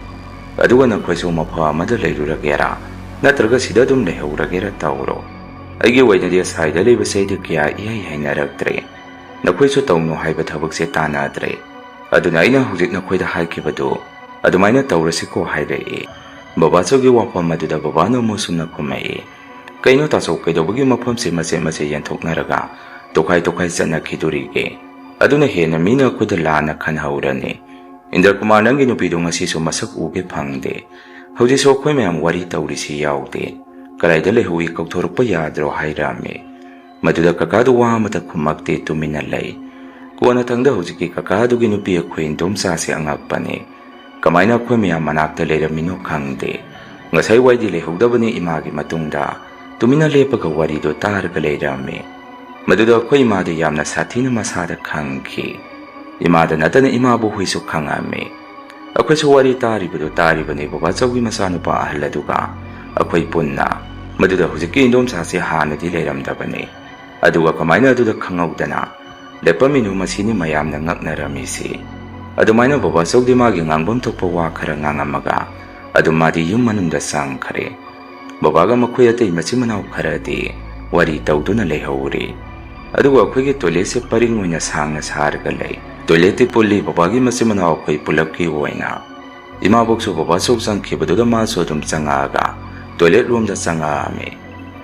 ꯑꯗꯨꯒ ꯅꯈꯣꯏꯁꯨ ꯃꯐꯝ ꯑꯃꯗ ꯂꯩꯔꯨꯔꯒꯦꯔꯥ, ꯅꯠꯇ꯭ꯔꯒ ꯁꯤꯗ ꯑꯗꯨꯝ ꯂꯩꯍꯧꯔꯒꯦꯔꯥ ꯇꯧꯔꯣ꯫ ꯑꯩꯒꯤ ꯑꯣꯏꯅꯗꯤ ꯑꯁꯥꯏꯗ ꯂꯩꯕꯁꯦ ꯑꯩꯗꯤ ꯀꯌꯥ ꯏꯍꯩ ꯍꯩꯅꯔꯛꯇ꯭ꯔꯦ꯫ ꯅꯈꯣꯏꯁꯨ ꯇꯧꯅꯨ ꯍꯥꯏꯕ ꯊꯕꯛꯁꯦ ꯇꯥꯟꯅꯗ꯭ꯔꯦ꯫ ꯑꯗꯨꯅ ꯑꯩꯅ ꯍꯧꯖꯤꯛ ꯅꯈꯣꯏꯗ ꯍꯥꯏꯈꯤꯕꯗꯨ ꯑꯗꯨꯃꯥꯏꯅ ꯇꯧꯔꯁꯤꯀꯣ" ꯍꯥꯏꯔꯛꯏ꯫ ꯕꯕꯥꯆꯧꯒꯤ ꯋꯥꯐꯝ ꯑꯗꯨꯗ ꯕꯕꯥꯅ ꯑꯃꯨꯛ ꯁꯨꯝꯅ ꯈꯨꯝꯃꯛꯏ, "ꯀꯩꯅꯣ ꯇꯥꯆꯧ, ꯀꯩꯗꯧꯕꯒꯤ ꯃꯐꯝꯁꯦ ꯃꯆꯦꯠ ꯃꯆꯦꯠ ꯌꯦꯟꯊꯣꯛꯅꯔꯒ ꯇꯣꯈꯥꯏ ꯇꯣꯈꯥꯏ ꯆꯠꯅꯈꯤꯗꯣꯔꯤꯒꯦ? ꯑꯗꯨꯅ ꯍꯦꯟꯅ ꯃꯤꯅ ꯑꯩꯈꯣꯏꯗ ꯂꯥꯟꯅ ꯈꯟꯍꯧꯔꯅꯤ꯫ ꯏꯟꯗ꯭ꯔ ꯀꯨꯃꯥꯔ, ꯅꯪꯒꯤ ꯅꯨꯄꯤꯗꯨ ꯉꯁꯤꯁꯨ ꯃꯁꯛ ꯎꯒꯦ ꯐꯪꯗꯦ꯫ ꯍꯧꯖꯤꯛꯁꯨ ꯑꯩꯈꯣꯏ ꯃꯌꯥꯝ ꯋꯥꯔꯤ ꯇꯧꯔꯤꯁꯤ ꯌꯥꯎꯗꯦ꯫ ꯀꯗꯥꯏꯗ ꯂꯩꯍꯧꯏ, ꯀꯧꯊꯣꯔꯛꯄ ꯌꯥꯗ꯭ꯔꯣ?" ꯍꯥꯏꯔꯛꯑꯝꯃꯤ꯫ ꯃꯗꯨꯗ ꯀꯀꯥꯗꯨ ꯋꯥ ꯑꯃꯠꯇ ꯈꯨꯝꯃꯛꯇꯦ, ꯇꯨꯃꯤꯟꯅ ꯂꯩ꯫ ꯀꯣꯟꯅꯊꯪꯗ ꯍꯧꯖꯤꯛꯀꯤ ꯀꯀꯥꯗꯨꯒꯤ ꯅꯨꯄꯤ ꯑꯩꯈꯣꯏ ꯏꯟꯗꯣꯝꯆꯥꯁꯦ ꯑꯉꯛꯄꯅꯤ꯫ ꯀꯃꯥꯏꯅ ꯑꯩꯈꯣꯏ ꯃꯌꯥꯝ ꯃꯅꯥꯛꯇ ꯂꯩꯔꯝꯃꯤꯅꯣ ꯈꯪꯗꯦ꯫ ꯉꯁꯥꯏ ꯋꯥꯏꯗꯤ ꯂꯩꯍꯧꯗꯕꯅꯤ, ꯏꯃꯥꯒꯤ ꯃꯇꯨꯡꯗ ꯇꯨꯃꯤꯟꯅ ꯂꯦꯞꯄꯒ ꯋꯥꯔꯤꯗꯨ ꯇꯥꯔꯒ ꯂꯩꯔꯝꯃꯤ꯫ ꯃꯗꯨꯗ ꯑꯩꯈꯣꯏ ꯏꯃꯥꯗ ꯌꯥꯝꯅ ꯁꯥꯊꯤꯅ ꯃꯁꯥꯗ ꯈꯪꯈꯤ꯫ ꯏꯃꯥꯗ ꯅꯠꯇꯅ ꯏꯃꯥꯕꯣꯛ ꯍꯣꯏꯁꯨ ꯈꯪꯉꯝꯃꯤ꯫ ꯑꯩꯈꯣꯏꯁꯨ ꯋꯥꯔꯤ ꯇꯥꯔꯤꯕꯗꯨ ꯇꯥꯔꯤꯕꯅꯤ, ꯕꯕꯥꯆꯧꯒꯤ ꯃꯆꯥꯅꯨꯄꯥ ꯑꯍꯜ ꯑꯗꯨꯒ ꯑꯩꯈꯣꯏ ꯄꯨꯟꯅ꯫ ꯃꯗꯨꯗ ꯍꯧꯖꯤꯛꯀꯤ ꯏꯟꯗꯣꯝꯆꯥꯁꯦ ꯍꯥꯟꯅꯗꯤ ꯂꯩꯔꯝꯗꯕꯅꯤ꯫ ꯑꯗꯨꯒ ꯀꯃꯥꯏꯅ ꯑꯗꯨꯗ ꯈꯪꯍꯧꯗꯅ ꯂꯦꯞꯄꯝꯃꯤꯅꯣ, ꯃꯁꯤꯅꯤ ꯃꯌꯥꯝꯅ ꯉꯛꯅꯔꯝꯃꯤꯁꯤ꯫ ꯑꯗꯨꯃꯥꯏꯅ ꯕꯕꯥꯆꯧꯗꯤ ꯃꯥꯒꯤ ꯉꯥꯡꯐꯝ ꯊꯣꯛꯄ ꯋꯥ ꯈꯔ ꯉꯥꯡꯉꯝꯃꯒ ꯑꯗꯨꯝ ꯃꯥꯗꯤ ꯌꯨꯝ ꯃꯅꯨꯡꯗ ꯆꯪꯈ꯭ꯔꯦ꯫ ꯕꯕꯥꯒ ꯃꯈꯣꯏ ꯑꯇꯩ ꯃꯆꯤꯟ ꯃꯅꯥꯎ ꯈꯔꯗꯤ ꯋꯥꯔꯤ ꯇꯧꯗꯨꯅ ꯂꯩꯍꯧꯔꯤ꯫ ꯑꯗꯨꯒ ꯑꯩꯈꯣꯏꯒꯤ ꯇꯣꯏꯂꯦꯠꯁꯦ ꯄꯔꯤꯡ ꯑꯣꯏꯅ ꯁꯥꯡꯅ ꯁꯥꯔꯒ ꯂꯩ꯫ ꯇꯣꯏꯂꯦꯠꯇꯤ ꯄꯨꯜꯂꯤ ꯕꯕꯥꯒꯤ ꯃꯆꯤꯟ ꯃꯅꯥꯎ ꯑꯩꯈꯣꯏ ꯄꯨꯂꯞꯀꯤ ꯑꯣꯏꯅ꯫ ꯏꯃꯥꯕꯣꯛꯁꯨ ꯕꯕꯥꯆꯧ ꯆꯪꯈꯤꯕꯗꯨꯗ ꯃꯥꯁꯨ ꯑꯗꯨꯝ ꯆꯪꯉꯛꯑꯒ ꯇꯣꯏꯂꯦꯠ ꯔꯣꯝꯗ ꯆꯪꯉꯛꯑꯝꯃꯤ꯫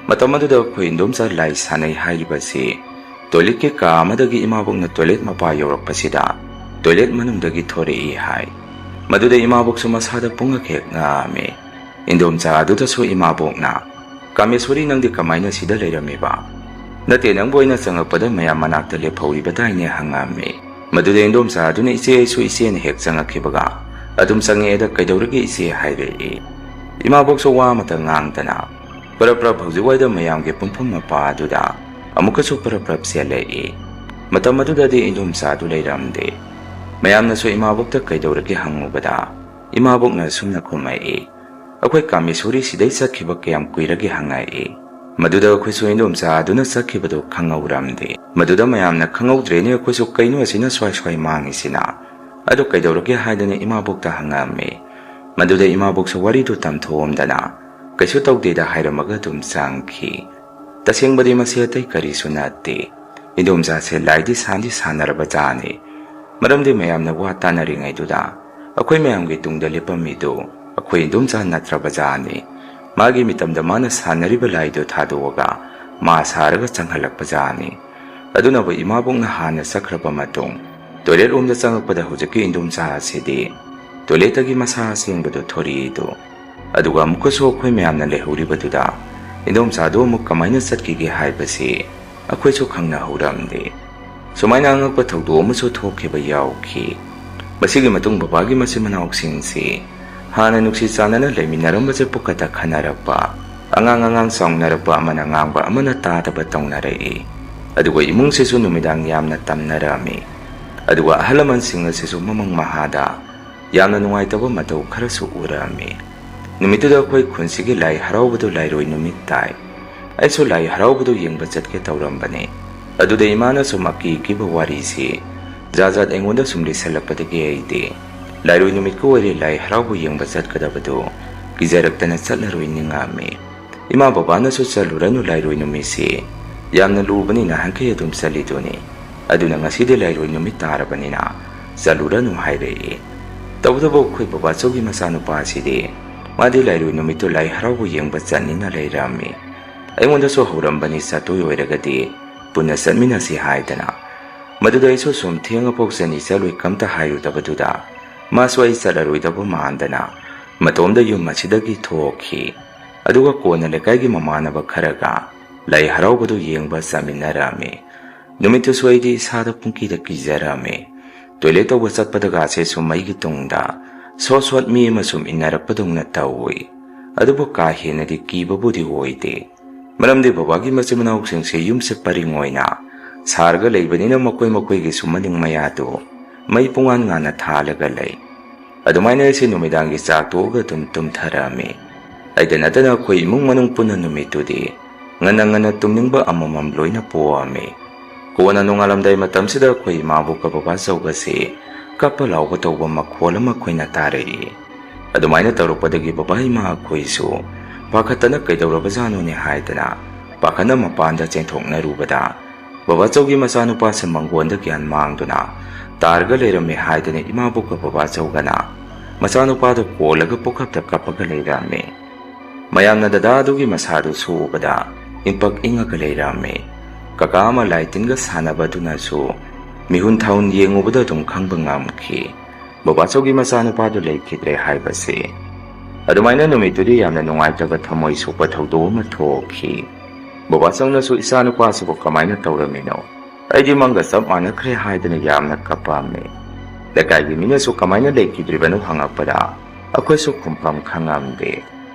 ꯃꯇꯝ ꯑꯗꯨꯗ ꯑꯩꯈꯣꯏ ꯏꯟꯗꯣꯝꯆꯥ ꯂꯥꯏ ꯁꯥꯟꯅꯩ ꯍꯥꯏꯔꯤꯕꯁꯤ ꯇꯣꯏꯂꯦꯠꯀꯤ ꯀꯥ ꯑꯃꯗꯒꯤ ꯏꯃꯥꯕꯣꯛꯅ ꯇꯣꯏꯂꯦꯠ ꯃꯄꯥ ꯌꯧꯔꯛꯄꯁꯤꯗ ꯇꯣꯏꯂꯦꯠ ꯃꯅꯨꯡꯗꯒꯤ ꯊꯣꯔꯛꯏ ꯍꯥꯏ꯫ ꯃꯗꯨꯗ ꯏꯃꯥꯕꯣꯛꯁꯨ ꯃꯁꯥꯗ ꯄꯨꯡꯉꯛ ꯍꯦꯛ ꯉꯛꯑꯝꯃꯤ꯫ ꯏꯟꯗꯣꯝꯆꯥ ꯑꯗꯨꯗꯁꯨ ꯏꯃꯥꯕꯣꯛꯅ, "ꯀꯥꯃꯦꯁꯣꯔꯤ, ꯅꯪꯗꯤ ꯀꯃꯥꯏꯅ ꯁꯤꯗ ꯂꯩꯔꯝꯃꯤꯕ? "ꯅꯠꯇꯦ, ꯅꯪꯕꯨ ꯑꯩꯅ ꯆꯪꯉꯛꯄꯗ ꯃꯌꯥꯝ ꯃꯅꯥꯛꯇ ꯂꯦꯞꯍꯧꯔꯤꯕꯗꯥꯏꯅꯦ?" ꯍꯪꯉꯝꯃꯤ꯫ ꯃꯗꯨꯗ ꯏꯟꯗꯣꯝꯆꯥ ꯑꯗꯨꯅ, "ꯏꯆꯦ, ꯑꯩꯁꯨ ꯏꯆꯦꯅ ꯍꯦꯛ ꯆꯪꯉꯛꯈꯤꯕꯒ ꯑꯗꯨꯝ ꯆꯪꯉꯛꯑꯦꯗ, ꯀꯩꯗꯧꯔꯒꯦ ꯏꯆꯦ?" ꯍꯥꯏꯔꯛꯏ꯫ ꯏꯃꯥꯕꯣꯛꯁꯨ ꯋꯥ ꯑꯃꯇ ꯉꯥꯡꯗꯅ ꯄꯔꯞ ꯄꯔꯞ ꯍꯧꯖꯤꯛ ꯋꯥꯏꯗ ꯃꯌꯥꯝꯒꯤ ꯄꯨꯡꯐꯝ ꯃꯄꯥ ꯑꯗꯨꯗ ꯑꯃꯨꯛꯀꯁꯨ ꯄꯔꯞ ꯄꯔꯞ ꯆꯦꯜꯂꯛꯏ꯫ ꯃꯇꯝ ꯑꯗꯨꯗꯗꯤ ꯏꯟꯗꯣꯝꯆꯥ ꯑꯗꯨ ꯂꯩꯔꯝꯗꯦ꯫ ꯃꯌꯥꯝꯅꯁꯨ ꯏꯃꯥꯕꯣꯛꯇ ꯀꯩꯗꯧꯔꯒꯦ ꯍꯪꯉꯨꯕꯗ, ꯏꯃꯥꯕꯣꯛꯅ ꯑꯁꯨꯝꯅ ꯈꯨꯝꯃꯛꯏ, "ꯑꯩꯈꯣꯏ ꯀꯥꯃꯦꯁꯣꯔꯤ ꯁꯤꯗꯩ ꯆꯠꯈꯤꯕ ꯀꯌꯥꯝ ꯀꯨꯏꯔꯒꯦ?" ꯍꯪꯉꯛꯏ꯫ ꯃꯗꯨꯗ ꯑꯩꯈꯣꯏꯁꯨ ꯏꯟꯗꯣꯝꯆꯥ ꯑꯗꯨꯅ ꯆꯠꯈꯤꯕꯗꯨ ꯈꯪꯍꯧꯔꯝꯗꯦ꯫ ꯃꯗꯨꯗ ꯃꯌꯥꯝꯅ, "ꯈꯪꯍꯧꯗ꯭ꯔꯦꯅꯦ, ꯑꯩꯈꯣꯏꯁꯨ ꯀꯩꯅꯣ ꯑꯁꯤꯅ ꯁ꯭ꯋꯥꯏ ꯁ꯭ꯋꯥꯏ ꯃꯥꯡꯉꯤꯁꯤꯅ? ꯑꯗꯨ ꯀꯩꯗꯧꯔꯒꯦ?" ꯍꯥꯏꯗꯅ ꯏꯃꯥꯕꯣꯛꯇ ꯍꯪꯉꯝꯃꯤ꯫ ꯃꯗꯨꯗ ꯏꯃꯥꯕꯣꯛꯁꯨ ꯋꯥꯔꯤꯗꯨ ꯇꯝꯊꯣꯛꯑꯝꯗꯅ, "ꯀꯩꯁꯨ ꯇꯧꯗꯦꯗ" ꯍꯥꯏꯔꯝꯃꯒ ꯑꯗꯨꯝ ꯆꯪꯈꯤ꯫ ꯇꯁꯦꯡꯕꯗꯤ ꯃꯁꯤ ꯑꯇꯩ ꯀꯔꯤꯁꯨ ꯅꯠꯇꯦ꯫ ꯏꯟꯗꯣꯝꯆꯥꯁꯦ ꯂꯥꯏꯗꯤ ꯁꯥꯟꯗꯤ ꯁꯥꯟꯅꯔꯕ ꯖꯥꯠꯅꯤ꯫ ꯃꯔꯝꯗꯤ ꯃꯌꯥꯝꯅ ꯋꯥ ꯇꯥꯅꯔꯤꯉꯩꯗꯨꯗ ꯑꯩꯈꯣꯏ ꯃꯌꯥꯝꯒꯤ ꯇꯨꯡꯗ ꯂꯦꯞꯄꯝꯃꯤꯗꯨ ꯑꯩꯈꯣꯏ ꯏꯟꯗꯣꯝꯆꯥ ꯅꯠꯇ꯭ꯔꯕ ꯖꯥꯠꯅꯤ꯫ ꯃꯥꯒꯤ ꯃꯤꯇꯝꯗ ꯃꯥꯅ ꯁꯥꯟꯅꯔꯤꯕ ꯂꯥꯏꯗꯨ ꯊꯥꯗꯣꯛꯑꯒ ꯃꯥ ꯁꯥꯔꯒ ꯆꯪꯍꯜꯂꯛꯄ ꯖꯥꯠꯅꯤ꯫ ꯑꯗꯨꯅꯕꯨ ꯏꯃꯥꯕꯣꯛꯅ ꯍꯥꯟꯅ ꯆꯠꯈ꯭ꯔꯕ ꯃꯇꯨꯡ ꯇꯣꯏꯂꯦꯠ ꯔꯣꯝꯗ ꯆꯪꯉꯛꯄꯗ ꯍꯧꯖꯤꯛꯀꯤ ꯏꯟꯗꯣꯝꯆꯥ ꯑꯁꯤꯗꯤ ꯇꯣꯏꯂꯦꯠꯇꯒꯤ ꯃꯁꯥ ꯑꯁꯦꯡꯕꯗꯨ ꯊꯣꯔꯛꯏꯗꯨ꯫ ꯑꯗꯨꯒ ꯑꯃꯨꯛꯀꯁꯨ ꯑꯩꯈꯣꯏ ꯃꯌꯥꯝꯅ ꯂꯩꯍꯧꯔꯤꯕꯗꯨꯗ ꯏꯟꯗꯣꯝꯆꯥꯗꯨ ꯑꯃꯨꯛ ꯀꯃꯥꯏꯅ ꯆꯠꯈꯤꯒꯦ ꯍꯥꯏꯕꯁꯤ ꯑꯩꯈꯣꯏꯁꯨ ꯈꯪꯅꯍꯧꯔꯝꯗꯦ꯫ ꯁꯨꯃꯥꯏꯅ ꯑꯉꯛꯄ ꯊꯧꯗꯣꯛ ꯑꯃꯁꯨ ꯊꯣꯛꯈꯤꯕ ꯌꯥꯎꯈꯤ꯫ ꯃꯁꯤꯒꯤ ꯃꯇꯨꯡ ꯕꯕꯥꯒꯤ ꯃꯆꯤꯟ ꯃꯅꯥꯎꯁꯤꯡꯁꯤ ꯍꯥꯟꯅ ꯅꯨꯡꯁꯤ ꯆꯥꯟꯅꯅ ꯂꯩꯃꯤꯟꯅꯔꯝꯕꯁꯦ ꯄꯨꯛꯀꯠꯇ ꯈꯟꯅꯔꯛꯄ, ꯑꯉꯥꯡ ꯑꯉꯥꯡ ꯆꯥꯎꯅꯔꯛꯄ, ꯑꯃꯅ ꯉꯥꯡꯕ ꯑꯃꯅ ꯇꯥꯗꯕ ꯇꯧꯅꯔꯛꯏ꯫ ꯑꯗꯨꯒ ꯏꯃꯨꯡꯁꯤꯁꯨ ꯅꯨꯃꯤꯗꯥꯡ ꯌꯥꯝꯅ ꯇꯝꯅꯔꯝꯃꯤ꯫ ꯑꯗꯨꯒ ꯑꯍꯜ ꯂꯃꯟꯁꯤꯡ ꯑꯁꯤꯁꯨ ꯃꯃꯪ ꯃꯍꯥꯗ ꯌꯥꯝꯅ ꯅꯨꯡꯉꯥꯏꯇꯕ ꯃꯇꯧ ꯈꯔꯁꯨ ꯎꯔꯝꯃꯤ꯫ ꯅꯨꯃꯤꯠꯇꯨꯗ ꯑꯩꯈꯣꯏ ꯈꯨꯟꯁꯤꯒꯤ ꯂꯥꯏ ꯍꯔꯥꯎꯕꯗꯨ ꯂꯥꯏꯔꯣꯏ ꯅꯨꯃꯤꯠ ꯇꯥꯏ꯫ ꯑꯩꯁꯨ ꯂꯥꯏ ꯍꯔꯥꯎꯕꯗꯨ ꯌꯦꯡꯕ ꯆꯠꯀꯦ ꯇꯧꯔꯝꯕꯅꯤ꯫ ꯑꯗꯨꯗ ꯏꯃꯥꯅ ꯁꯨꯝ ꯑꯀꯤ ꯑꯀꯤꯕ ꯋꯥꯔꯤꯁꯤ ꯖꯥꯠ ꯖꯥꯠ ꯑꯩꯉꯣꯟꯗ ꯁꯨꯝ ꯂꯤꯁꯜꯂꯛꯄꯗꯒꯤ ꯑꯩꯗꯤ ꯂꯥꯏꯔꯣꯏ ꯅꯨꯃꯤꯠꯀ ꯑꯣꯏꯔꯦ ꯂꯥꯏ ꯍꯔꯥꯎꯕ ꯌꯦꯡꯕ ꯆꯠꯀꯗꯕꯗꯨ ꯀꯤꯖꯔꯛꯇꯅ ꯆꯠꯂꯔꯣꯏ ꯅꯤꯡꯉꯝꯃꯤ꯫ ꯏꯃꯥ ꯕꯕꯥꯅꯁꯨ, "ꯆꯠꯂꯨꯔꯅꯨ, ꯂꯥꯏꯔꯣꯏ ꯅꯨꯃꯤꯠꯁꯤ ꯌꯥꯝꯅ ꯂꯨꯕꯅꯤ, ꯅꯍꯥꯟꯈꯩ ꯑꯗꯨꯝ ꯆꯠꯂꯤꯗꯨꯅꯤ꯫ ꯑꯗꯨꯅ ꯉꯁꯤꯗꯤ ꯂꯥꯏꯔꯣꯏ ꯅꯨꯃꯤꯠ ꯇꯥꯔꯕꯅꯤꯅ ꯆꯠꯂꯨꯔꯅꯨ" ꯍꯥꯏꯔꯛꯏ꯫ ꯇꯧꯕꯇꯕꯨ ꯑꯩꯈꯣꯏ ꯕꯕꯥꯆꯧꯒꯤ ꯃꯆꯥꯅꯨꯄꯥꯁꯤꯗꯤ ꯃꯥꯗꯤ ꯂꯥꯏꯔꯣꯏ ꯅꯨꯃꯤꯠꯇꯨ ꯂꯥꯏ ꯍꯔꯥꯎꯕ ꯌꯦꯡꯕ ꯆꯠꯅꯤꯅ ꯂꯩꯔꯝꯃꯤ꯫ ꯑꯩꯉꯣꯟꯗꯁꯨ ꯍꯧꯔꯝꯕꯅꯤ, "ꯆꯠꯇꯣꯏ ꯑꯣꯏꯔꯒꯗꯤ ꯄꯨꯟꯅ ꯆꯠꯃꯤꯟꯅꯁꯤ" ꯍꯥꯏꯗꯅ꯫ ꯃꯗꯨꯗ ꯑꯩꯁꯨ ꯁꯨꯝ ꯊꯦꯡꯉꯐꯥꯎ ꯆꯠꯅꯤ ꯆꯠꯂꯣꯏ ꯀꯝꯇ ꯍꯥꯏꯔꯨꯗꯕꯗꯨꯗ ꯃꯥꯁꯨ ꯑꯩ ꯆꯠꯂꯔꯣꯏꯗꯕ ꯃꯥꯟꯗꯅ ꯃꯇꯣꯝꯗ ꯌꯨꯝ ꯑꯁꯤꯗꯒꯤ ꯊꯣꯛꯈꯤ꯫ ꯑꯗꯨꯒ ꯀꯣꯟꯅ ꯂꯩꯀꯥꯏꯒꯤ ꯃꯃꯥꯟꯅꯕ ꯈꯔꯒ ꯂꯥꯏ ꯍꯔꯥꯎꯕꯗꯨ ꯌꯦꯡꯕ ꯆꯠꯃꯤꯟꯅꯔꯝꯃꯤ꯫ ꯅꯨꯃꯤꯠꯇꯨꯁꯨ ꯑꯩꯗꯤ ꯏꯁꯥꯗ ꯄꯨꯡꯀꯤꯗ ꯀꯤꯖꯔꯝꯃꯤ꯫ ꯇꯣꯏꯂꯦꯠ ꯇꯧꯕ ꯆꯠꯄꯗꯒꯁꯦ ꯁꯨꯝ ꯃꯩꯒꯤ ꯇꯨꯡꯗ ꯁꯣꯠ ꯁꯣꯠ ꯃꯤ ꯑꯃ ꯁꯨꯝ ꯏꯟꯅꯔꯛꯄꯗꯧꯅ ꯇꯧꯏ꯫ ꯑꯗꯨꯕꯨ ꯀꯥ ꯍꯦꯟꯅꯗꯤ ꯀꯤꯕꯕꯨꯗꯤ ꯑꯣꯏꯗꯦ꯫ ꯃꯔꯝꯗꯤ ꯕꯕꯥꯒꯤ ꯃꯆꯤꯟ ꯃꯅꯥꯎꯁꯤꯡꯁꯦ ꯌꯨꯝꯁꯦ ꯄꯔꯤꯡ ꯑꯣꯏꯅ ꯁꯥꯔꯒ ꯂꯩꯕꯅꯤꯅ ꯃꯈꯣꯏ ꯃꯈꯣꯏꯒꯤꯁꯨ ꯃꯅꯤꯡ ꯃꯌꯥꯗꯨ ꯃꯩ ꯄꯨꯡꯉꯥꯟ ꯉꯥꯟꯅ ꯊꯥꯜꯂꯒ ꯂꯩ꯫ ꯑꯗꯨꯃꯥꯏꯅ ꯑꯩꯁꯦ ꯅꯨꯃꯤꯗꯥꯡꯒꯤ ꯆꯥꯛ ꯇꯣꯛꯑꯒ ꯑꯗꯨꯝ ꯇꯨꯝꯊꯔꯛꯑꯝꯃꯤ꯫ ꯑꯩꯗ ꯅꯠꯇꯅ ꯑꯩꯈꯣꯏ ꯏꯃꯨꯡ ꯃꯅꯨꯡ ꯄꯨꯟꯅ ꯅꯨꯃꯤꯠꯇꯨꯗꯤ ꯉꯟꯅ ꯉꯟꯅ ꯇꯨꯝꯅꯤꯡꯕ ꯑꯃꯃꯝ ꯂꯣꯏꯅ ꯄꯣꯛꯑꯝꯃꯤ꯫ ꯀꯣꯟꯅ ꯅꯣꯡꯉꯥꯜꯂꯝꯗꯥꯏ ꯃꯇꯝꯁꯤꯗ ꯑꯩꯈꯣꯏ ꯏꯃꯥꯕꯣꯛꯀ ꯕꯕꯥꯆꯧꯒꯁꯦ ꯀꯞꯄ ꯂꯥꯎꯕ ꯇꯧꯕ ꯃꯈꯣꯜ ꯑꯃ ꯑꯩꯈꯣꯏꯅ ꯇꯥꯔꯛꯏ꯫ ꯑꯗꯨꯃꯥꯏꯅ ꯇꯧꯔꯛꯄꯗꯒꯤ ꯕꯕꯥ ꯏꯃꯥ ꯑꯩꯈꯣꯏꯁꯨ ꯄꯥꯈꯠꯇꯅ ꯀꯩꯗꯧꯔꯕꯖꯥꯠꯅꯣꯅꯦ ꯍꯥꯏꯗꯅ ꯄꯥꯈꯠꯅ ꯃꯄꯥꯟꯗ ꯆꯦꯟꯊꯣꯛꯅꯔꯨꯕꯗ, ꯕꯕꯥꯆꯧꯒꯤ ꯃꯆꯥꯅꯨꯄꯥꯁꯦ ꯃꯪꯒꯣꯟꯗ ꯒ꯭ꯌꯥꯟ ꯃꯥꯡꯗꯨꯅ ꯇꯥꯔꯒ ꯂꯩꯔꯝꯃꯦ ꯍꯥꯏꯗꯅ ꯏꯃꯥꯕꯣꯛꯀ ꯕꯕꯥꯆꯧꯒꯅ ꯃꯆꯥꯅꯨꯄꯥꯗꯨ ꯀꯣꯜꯂꯒ ꯄꯨꯈꯞꯇ ꯀꯞꯄꯒ ꯂꯩꯔꯝꯃꯤ꯫ ꯃꯌꯥꯝꯅ ꯗꯗꯥ ꯑꯗꯨꯒꯤ ꯃꯁꯥꯗꯨ ꯁꯣꯛꯎꯕꯗ ꯏꯪꯄꯛ ꯏꯪꯉꯒ ꯂꯩꯔꯝꯃꯤ꯫ ꯀꯀꯥ ꯑꯃ ꯂꯥꯏ ꯇꯤꯟꯒ ꯁꯥꯟꯅꯕꯗꯨꯅꯁꯨ ꯃꯤꯍꯨꯟ ꯊꯥꯍꯨꯟ ꯌꯦꯡꯉꯨꯕꯗ ꯑꯗꯨꯝ ꯈꯪꯕ ꯉꯝꯈꯤ꯫ ꯕꯕꯥꯆꯧꯒꯤ ꯃꯆꯥꯅꯨꯄꯥꯗꯨ ꯂꯩꯈꯤꯗ꯭ꯔꯦ ꯍꯥꯏꯕꯁꯤ꯫ ꯑꯗꯨꯃꯥꯏꯅ ꯅꯨꯃꯤꯠꯇꯨꯗꯤ ꯌꯥꯝꯅ ꯅꯨꯡꯉꯥꯏꯇꯕ ꯊꯃꯣꯏ ꯁꯣꯛꯄ ꯊꯧꯗꯣꯛ ꯑꯃ ꯊꯣꯛꯈꯤ꯫ ꯕꯕꯥꯆꯧꯅꯁꯨ ꯏꯆꯥꯅꯨꯄꯥꯁꯤꯕꯨ ꯀꯃꯥꯏꯅ ꯇꯧꯔꯝꯃꯤꯅꯣ? ꯑꯩꯗꯤ ꯃꯪꯒ ꯆꯞ ꯃꯥꯟꯅꯈ꯭ꯔꯦ ꯍꯥꯏꯗꯅ ꯌꯥꯝꯅ ꯀꯞꯄꯝꯃꯤ꯫ ꯂꯩꯀꯥꯏꯒꯤ ꯃꯤꯅꯁꯨ ꯀꯃꯥꯏꯅ ꯂꯩꯈꯤꯗ꯭ꯔꯤꯕꯅꯣ ꯍꯪꯉꯛꯄꯗ ꯑꯩꯈꯣꯏꯁꯨ ꯈꯨꯝꯐꯝ ꯈꯪꯉꯝꯗꯦ꯫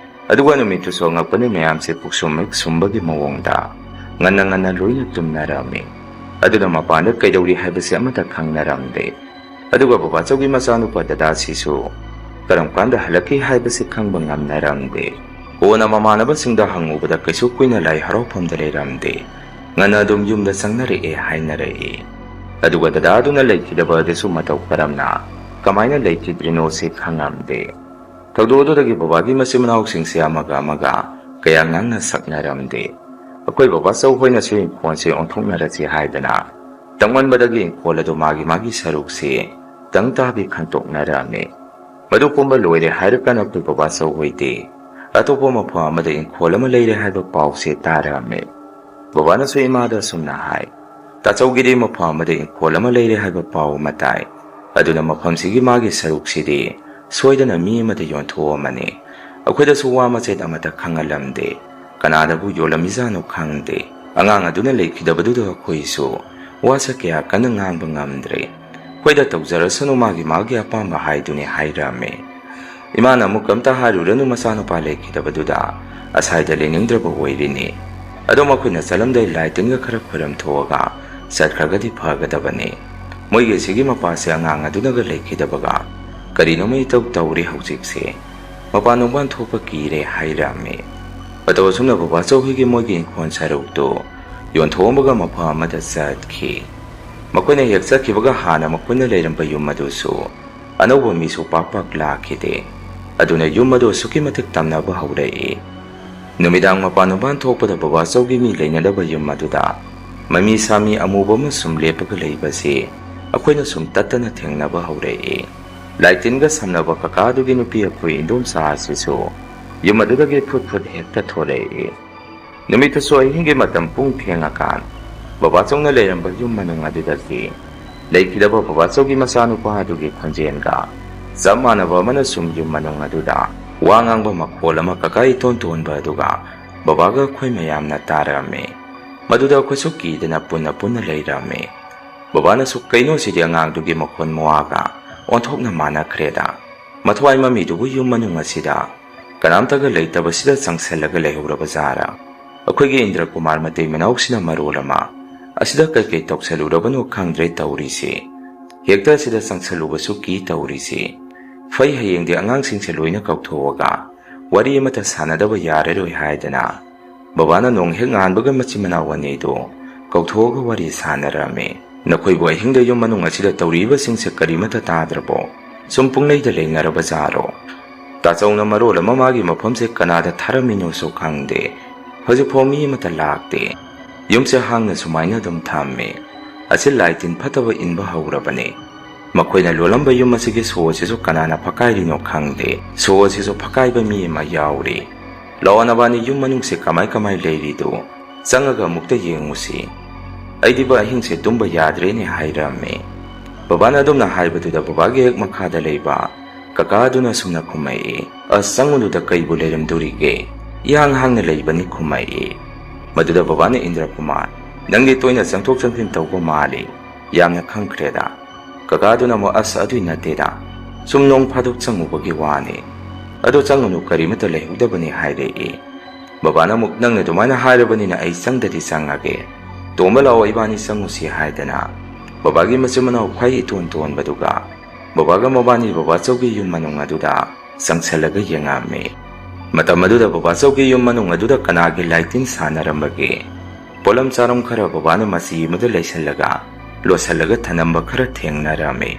ꯑꯗꯨꯒ ꯅꯨꯃꯤꯠꯇꯨꯁꯨ ꯑꯉꯛꯄꯅꯤ ꯃꯌꯥꯝꯁꯦ ꯄꯨꯛꯁꯨꯝ ꯍꯦꯛ ꯁꯨꯝꯕꯒꯤ ꯃꯑꯣꯡꯗ ꯉꯟꯅ ꯉꯟꯅ ꯂꯣꯏꯅ ꯇꯨꯝꯅꯔꯝꯃꯤ꯫ ꯑꯗꯨꯅ ꯃꯄꯥꯟꯗ ꯀꯩꯗꯧꯔꯤ ꯍꯥꯏꯕꯁꯤ ꯑꯃꯠꯇ ꯈꯪꯅꯔꯝꯗꯦ꯫ ꯑꯗꯨꯒ ꯕꯕꯥꯆꯧꯒꯤ ꯃꯆꯥꯅꯨꯄꯥ ꯗꯗꯥꯁꯤꯁꯨ ꯀꯔꯝ ꯀꯥꯟꯗ ꯍꯜꯂꯛꯈꯤ ꯍꯥꯏꯕꯁꯤ ꯈꯪꯕ ꯉꯝꯅꯔꯝꯗꯦ꯫ ꯀꯣꯟꯅ ꯃꯃꯥꯟꯅꯕꯁꯤꯡꯗ ꯍꯪꯉꯨꯕꯗ ꯀꯩꯁꯨ ꯀꯨꯏꯅ ꯂꯥꯏ ꯍꯔꯥꯎꯐꯝꯗ ꯂꯩꯔꯝꯗꯦ꯫ ꯉꯟꯅ ꯑꯗꯨꯝ ꯌꯨꯝꯗ ꯆꯪꯅꯔꯛꯑꯦ ꯍꯥꯏꯅꯔꯛꯏ꯫ ꯑꯗꯨꯒ ꯗꯗꯥꯗꯨꯅ ꯂꯩꯈꯤꯗꯕ ꯑꯗꯨꯁꯨ ꯃꯇꯧ ꯀꯔꯝꯅ, ꯀꯃꯥꯏꯅ ꯂꯩꯈꯤꯗ꯭ꯔꯤꯅꯣ ꯁꯤ ꯈꯪꯉꯝꯗꯦ꯫ ꯊꯧꯗꯣꯛ ꯑꯗꯨꯗꯒꯤ ꯕꯕꯥꯒꯤ ꯃꯆꯤꯟ ꯃꯅꯥꯎꯁꯤꯡꯁꯦ ꯑꯃꯒ ꯑꯃꯒ ꯀꯌꯥ ꯉꯥꯡꯅ ꯁꯛꯅꯔꯝꯗꯦ꯫ ꯑꯩꯈꯣꯏ ꯕꯕꯥꯆꯧ ꯍꯣꯏꯅꯁꯨ ꯏꯪꯈꯣꯜꯁꯦ ꯑꯣꯟꯊꯣꯛꯅꯔꯁꯤ ꯍꯥꯏꯗꯅ ꯇꯪꯃꯟꯕꯗꯒꯤ ꯏꯪꯈꯣꯜ ꯑꯗꯨ ꯃꯥꯒꯤ ꯃꯥꯒꯤ ꯁꯔꯨꯛꯁꯦ ꯇꯪ ꯇꯥꯕꯤ ꯈꯟꯇꯣꯛꯅꯔꯝꯃꯤ꯫ ꯃꯗꯨ ꯄꯨꯝꯕ ꯂꯣꯏꯔꯦ ꯍꯥꯏꯔꯀꯥꯟꯗ ꯑꯩꯈꯣꯏ ꯕꯕꯥꯆꯧ ꯍꯣꯏꯗꯤ ꯑꯇꯣꯞꯄ ꯃꯐꯝ ꯑꯃꯗ ꯏꯪꯈꯣꯜ ꯑꯃ ꯂꯩꯔꯦ ꯍꯥꯏꯕ ꯄꯥꯎꯁꯦ ꯇꯥꯔꯝꯃꯤ꯫ ꯕꯕꯥꯅꯁꯨ ꯏꯃꯥꯗ ꯑꯁꯨꯝꯅ ꯍꯥꯏ, "ꯇꯥꯆꯧꯒꯤꯗꯤ ꯃꯐꯝ ꯑꯃꯗ ꯏꯪꯈꯣꯜ ꯑꯃ ꯂꯩꯔꯦ ꯍꯥꯏꯕ ꯄꯥꯎ ꯑꯃ ꯇꯥꯏ꯫ ꯑꯗꯨꯅ ꯃꯐꯝꯁꯤꯒꯤ ꯃꯥꯒꯤ ꯁꯔꯨꯛꯁꯤꯗꯤ ꯁꯣꯏꯗꯅ ꯃꯤ ꯑꯃꯗ ꯌꯣꯟꯊꯣꯛꯑꯝꯃꯅꯤ꯫ ꯑꯩꯈꯣꯏꯗꯁꯨ ꯋꯥ ꯃꯆꯦꯠ ꯑꯃꯠꯇ ꯈꯪꯍꯜꯂꯝꯗꯦ꯫ ꯀꯅꯥꯗꯕꯨ ꯌꯣꯜꯂꯝꯃꯤꯖꯥꯠꯅꯣ ꯈꯪꯗꯦ꯫ ꯑꯉꯥꯡ ꯑꯗꯨꯅ ꯂꯩꯈꯤꯗꯕꯗꯨꯗ ꯑꯩꯈꯣꯏꯁꯨ ꯋꯥꯁꯛ ꯀꯌꯥ ꯀꯟꯅ ꯉꯥꯡꯕ ꯉꯝꯗ꯭ꯔꯦ꯫ "ꯍꯣꯏꯗ, ꯇꯧꯖꯔꯁꯅꯨ, ꯃꯥꯒꯤ ꯃꯥꯒꯤ ꯑꯄꯥꯝꯕ ꯍꯥꯏꯗꯨꯅꯤ" ꯍꯥꯏꯔꯝꯃꯦ꯫ ꯏꯃꯥꯅ ꯑꯃꯨꯛ ꯀꯝꯇ ꯍꯥꯏꯔꯨꯔꯅꯨ, ꯃꯆꯥꯅꯨꯄꯥ ꯂꯩꯈꯤꯗꯕꯗꯨꯗ ꯑꯁꯥꯏꯗ ꯂꯩꯅꯤꯡꯗ꯭ꯔꯕ ꯑꯣꯏꯔꯤꯅꯤ꯫ ꯑꯗꯣ ꯃꯈꯣꯏꯅ ꯆꯠꯂꯝꯗꯥꯏ ꯂꯥꯏ ꯇꯤꯟꯒ ꯈꯔ ꯈꯣꯏꯔꯝ ꯊꯣꯛꯑꯒ ꯆꯠꯈ꯭ꯔꯒꯗꯤ ꯐꯒꯗꯕꯅꯤ꯫ ꯃꯣꯏꯒꯤ ꯑꯁꯤꯒꯤ ꯃꯄꯥꯁꯦ ꯑꯉꯥꯡ ꯑꯗꯨꯅꯒ ꯂꯩꯈꯤꯗꯕꯒ ꯀꯔꯤꯅꯣꯃ ꯏꯇꯧ ꯇꯧꯔꯤ ꯍꯧꯖꯤꯛꯁꯦ꯫ ꯃꯄꯥꯟ ꯅꯨꯡꯄꯥꯟ ꯊꯣꯛꯄ ꯀꯤꯔꯦ ꯍꯥꯏꯔꯝꯃꯤ꯫ ꯑꯗꯣ ꯑꯁꯨꯝꯅ ꯕꯕꯥꯆꯧ ꯍꯣꯏꯒꯤ ꯃꯣꯏꯒꯤ ꯏꯪꯈꯣꯜ ꯁꯔꯨꯛꯇꯨ ꯌꯣꯟꯊꯣꯛꯑꯝꯕꯒ ꯃꯐꯝ ꯑꯃꯗ ꯆꯠꯈꯤ꯫ ꯃꯈꯣꯏꯅ ꯍꯦꯛ ꯆꯠꯈꯤꯕꯒ ꯍꯥꯟꯅ ꯃꯈꯣꯏꯅ ꯂꯩꯔꯝꯕ ꯌꯨꯝ ꯑꯗꯨꯁꯨ ꯑꯅꯧꯕ ꯃꯤꯁꯨ ꯄꯥꯛ ꯄꯥꯛ ꯂꯥꯛꯈꯤꯗꯦ꯫ ꯑꯗꯨꯅ ꯌꯨꯝ ꯑꯗꯨ ꯑꯁꯨꯛꯀꯤ ꯃꯇꯤꯛ ꯇꯝꯅꯕ ꯍꯧꯔꯛꯏ꯫ ꯅꯨꯃꯤꯗꯥꯡ ꯃꯄꯥꯟ ꯃꯄꯥꯟ ꯊꯣꯛꯄꯗ ꯕꯕꯥꯆꯧꯒꯤ ꯃꯤ ꯂꯩꯅꯗꯕ ꯌꯨꯝ ꯑꯗꯨꯗ ꯃꯃꯤ ꯁꯥꯃꯤ ꯑꯃꯨꯕ ꯑꯃ ꯁꯨꯝ ꯂꯦꯞꯄꯒ ꯂꯩꯕꯁꯤ ꯑꯩꯈꯣꯏꯅ ꯁꯨꯝ ꯇꯠꯇꯅ ꯊꯦꯡꯅꯕ ꯍꯧꯔꯛꯏ꯫ ꯂꯥꯏꯇꯤꯟꯒ ꯁꯝꯅꯕ ꯀꯀꯥꯗꯨꯒꯤ ꯅꯨꯄꯤ ꯑꯩꯈꯣꯏ ꯏꯟꯗꯣꯝꯆꯥ ꯑꯁꯤꯁꯨ ꯌꯨꯝ ꯑꯗꯨꯗꯒꯤ ꯐꯨꯠ ꯐꯨꯠ ꯍꯦꯛꯇ ꯊꯣꯔꯛꯏ꯫ ꯅꯨꯃꯤꯠꯇꯨꯁꯨ ꯑꯍꯤꯡꯒꯤ ꯃꯇꯝ ꯄꯨꯡ ꯊꯦꯡꯉꯀꯥꯟ ꯕꯕꯥꯆꯧꯅ ꯂꯩꯔꯝꯕ ꯌꯨꯝ ꯃꯅꯨꯡ ꯑꯗꯨꯗꯒꯤ ꯂꯩꯈꯤꯗꯕ ꯕꯕꯥꯆꯧꯒꯤ ꯃꯆꯥꯅꯨꯄꯥ ꯑꯗꯨꯒꯤ ꯈꯣꯟꯖꯦꯜꯒ ꯆꯞ ꯃꯥꯟꯅꯕ ꯑꯃꯅ ꯁꯨꯝ ꯌꯨꯝ ꯃꯅꯨꯡ ꯑꯗꯨꯗ ꯋꯥ ꯉꯥꯡꯕ ꯃꯈꯣꯜ ꯑꯃ ꯀꯀꯥ ꯏꯇꯣꯟ ꯇꯣꯟꯕ ꯑꯗꯨꯒ ꯕꯕꯥꯒ ꯑꯩꯈꯣꯏ ꯃꯌꯥꯝꯅ ꯇꯥꯔꯝꯃꯤ꯫ ꯃꯗꯨꯗ ꯑꯩꯈꯣꯏꯁꯨ ꯀꯤꯗꯅ ꯄꯨꯟꯅ ꯄꯨꯟꯅ ꯂꯩꯔꯝꯃꯤ꯫ ꯕꯕꯥꯅꯁꯨ "ꯀꯩꯅꯣ ꯁꯤꯗꯤ, ꯑꯉꯥꯡꯗꯨꯒꯤ ꯃꯈꯣꯟ ꯃꯋꯥꯒ ꯑꯣꯟꯊꯣꯛꯅ ꯃꯥꯟꯅꯈ꯭ꯔꯦꯗ꯫ ꯃꯊ꯭ꯋꯥꯏ ꯃꯃꯤꯗꯨꯕꯨ ꯌꯨꯝ ꯃꯅꯨꯡ ꯑꯁꯤꯗ ꯀꯅꯥꯝꯇꯒ ꯂꯩꯇꯕꯁꯤꯗ ꯆꯪꯁꯜꯂꯒ ꯂꯩꯍꯧꯔꯕ ꯖꯥꯔꯥ? ꯑꯩꯈꯣꯏꯒꯤ ꯏꯟꯗ꯭ꯔ ꯀꯨꯃꯥꯔ ꯃꯇꯩ ꯃꯅꯥꯎꯁꯤꯅ ꯃꯔꯣꯜ ꯑꯃ ꯑꯁꯤꯗ ꯀꯩꯀꯩ ꯇꯧꯁꯜꯂꯨꯔꯕꯅꯣ ꯈꯪꯗ꯭ꯔꯦ ꯇꯧꯔꯤꯁꯤ꯫ ꯍꯦꯛꯇ ꯑꯁꯤꯗ ꯆꯪꯁꯜꯂꯨꯕꯁꯨ ꯀꯤ ꯇꯧꯔꯤꯁꯤ꯫ ꯐꯩ, ꯍꯌꯦꯡꯗꯤ ꯑꯉꯥꯡꯁꯤꯡꯁꯦ ꯂꯣꯏꯅ ꯀꯧꯊꯣꯛꯑꯒ ꯋꯥꯔꯤ ꯑꯃꯠꯇ ꯁꯥꯟꯅꯗꯕ ꯌꯥꯔꯔꯣꯏ" ꯍꯥꯏꯗꯅ ꯕꯕꯥꯅ ꯅꯣꯡ ꯍꯦꯛ ꯉꯥꯟꯕꯒ ꯃꯆꯤꯟ ꯃꯅꯥꯎ ꯑꯅꯤꯗꯨ ꯀꯧꯊꯣꯛꯑꯒ ꯋꯥꯔꯤ ꯁꯥꯟꯅꯔꯝꯃꯤ꯫ "ꯅꯈꯣꯏꯕꯨ ꯑꯍꯤꯡꯗ ꯌꯨꯝ ꯃꯅꯨꯡ ꯑꯁꯤꯗ ꯇꯧꯔꯤꯕꯁꯤꯡꯁꯦ ꯀꯔꯤꯃꯠꯇ ꯇꯥꯗ꯭ꯔꯕꯣ? ꯁꯨꯝ ꯄꯨꯡꯂꯩꯗ ꯂꯩꯅꯔꯕ ꯖꯥꯔꯣ?" ꯇꯥꯆꯧꯅ ꯃꯔꯣꯜ ꯑꯃ ꯃꯥꯒꯤ ꯃꯐꯝꯁꯦ ꯀꯅꯥꯗ ꯊꯥꯔꯝꯃꯤꯅꯣꯁꯨ ꯈꯪꯗꯦ꯫ "ꯍꯧꯖꯤꯛꯐꯥꯎ ꯃꯤ ꯑꯃꯠꯇ ꯂꯥꯛꯇꯦ꯫ ꯌꯨꯝꯁꯦ ꯍꯥꯡꯅ ꯁꯨꯃꯥꯏꯅ ꯑꯗꯨꯝ ꯊꯝꯃꯤ꯫ ꯑꯁꯤ ꯂꯥꯏ ꯇꯤꯟ ꯐꯠꯇꯕ ꯏꯟꯕ ꯍꯧꯔꯕꯅꯤ꯫ ꯃꯈꯣꯏꯅ ꯂꯣꯜꯂꯝꯕ ꯌꯨꯝ ꯑꯁꯤꯒꯤ ꯁꯣ ꯑꯁꯤꯁꯨ ꯀꯅꯥꯅ ꯐꯛꯀꯥꯏꯔꯤꯅꯣ ꯈꯪꯗꯦ꯫ ꯁꯣ ꯑꯁꯤꯁꯨ ꯐꯛꯀꯥꯏꯕ ꯃꯤ ꯑꯃ ꯌꯥꯎꯔꯤ꯫ ꯂꯥꯛꯑꯣ, ꯅꯕꯥꯅꯤ ꯌꯨꯝ ꯃꯅꯨꯡꯁꯦ ꯀꯃꯥꯏ ꯀꯃꯥꯏ ꯂꯩꯔꯤꯗꯣ ꯆꯪꯉꯒ ꯑꯃꯨꯛꯇ ꯌꯦꯡꯉꯨꯁꯤ꯫ ꯑꯩꯗꯤꯕ ꯑꯍꯤꯡꯁꯦ ꯇꯨꯝꯕ ꯌꯥꯗ꯭ꯔꯦꯅꯦ" ꯍꯥꯏꯔꯝꯃꯤ꯫ ꯕꯕꯥꯅ ꯑꯗꯨꯝꯅ ꯍꯥꯏꯕꯗꯨꯗ ꯕꯕꯥꯒꯤ ꯍꯦꯛ ꯃꯈꯥꯗ ꯂꯩꯕ ꯀꯀꯥ ꯑꯗꯨꯅ ꯑꯁꯨꯝꯅ ꯈꯨꯝꯃꯛꯏ, "ꯑꯁ, ꯆꯪꯉꯨꯅꯨꯗ, ꯀꯩꯕꯨ ꯂꯩꯔꯝꯗꯣꯔꯤꯒꯦ? ꯏꯍꯥꯡ ꯍꯥꯡꯅ ꯂꯩꯕꯅꯤ ꯈꯨꯝꯃꯛꯏ꯫ ꯃꯗꯨꯗ ꯕꯕꯥꯅ, "ꯏꯟꯗ꯭ꯔ ꯀꯨꯃꯥꯔ, ꯅꯪꯗꯤ ꯇꯣꯏꯅ ꯆꯪꯊꯣꯛ ꯆꯪꯁꯤꯟ ꯇꯧꯕ ꯃꯥꯜꯂꯤ, ꯌꯥꯝꯅ ꯈꯪꯈ꯭ꯔꯦꯗ?" ꯀꯀꯥꯗꯨꯅ ꯑꯃꯨꯛ, "ꯑꯁ, ꯑꯗꯨꯏ ꯅꯠꯇꯦꯗ, ꯁꯨꯝ ꯅꯣꯡ ꯐꯥꯗꯣꯛ ꯆꯪꯉꯨꯕꯒꯤ ꯋꯥꯅꯤ꯫ ꯑꯗꯣ ꯆꯪꯉꯨꯅꯨ, ꯀꯔꯤꯃꯠꯇ ꯂꯩꯍꯧꯗꯕꯅꯤ" ꯍꯥꯏꯔꯛꯏ꯫ ꯕꯕꯥꯅ ꯑꯃꯨꯛ, "ꯅꯪꯅ ꯑꯗꯨꯃꯥꯏꯅ ꯍꯥꯏꯔꯕꯅꯤꯅ ꯑꯩ ꯆꯪꯗꯗꯤ ꯆꯪꯉꯒꯦ꯫ ꯇꯣꯝꯕ ꯂꯥꯛꯑꯣ, ꯏꯕꯥꯅꯤ ꯆꯪꯉꯨꯁꯤ" ꯍꯥꯏꯗꯅ ꯕꯕꯥꯒꯤ ꯃꯆꯤꯟ ꯃꯅꯥꯎ ꯈ꯭ꯋꯥꯏ ꯏꯇꯣꯟ ꯇꯣꯟꯕꯗꯨꯒ ꯕꯕꯥꯒ ꯃꯕꯥꯅꯤ ꯕꯕꯥꯆꯧꯒꯤ ꯌꯨꯝ ꯃꯅꯨꯡ ꯑꯗꯨꯗ ꯆꯪꯁꯜꯂꯒ ꯌꯦꯡꯉꯝꯃꯤ꯫ ꯃꯇꯝ ꯑꯗꯨꯗ ꯕꯕꯥꯆꯧꯒꯤ ꯌꯨꯝ ꯃꯅꯨꯡ ꯑꯗꯨꯗ ꯀꯅꯥꯒꯤ ꯂꯥꯏꯇꯤꯟ ꯁꯥꯟꯅꯔꯝꯕꯒꯦ? ꯄꯣꯠꯂꯝ ꯆꯥꯔꯝ ꯈꯔ ꯕꯕꯥꯅ ꯃꯆꯤ ꯑꯃꯗ ꯂꯩꯁꯜꯂꯒ ꯂꯣꯠꯁꯜꯂꯒ ꯊꯅꯝꯕ ꯈꯔ ꯊꯦꯡꯅꯔꯝꯃꯤ꯫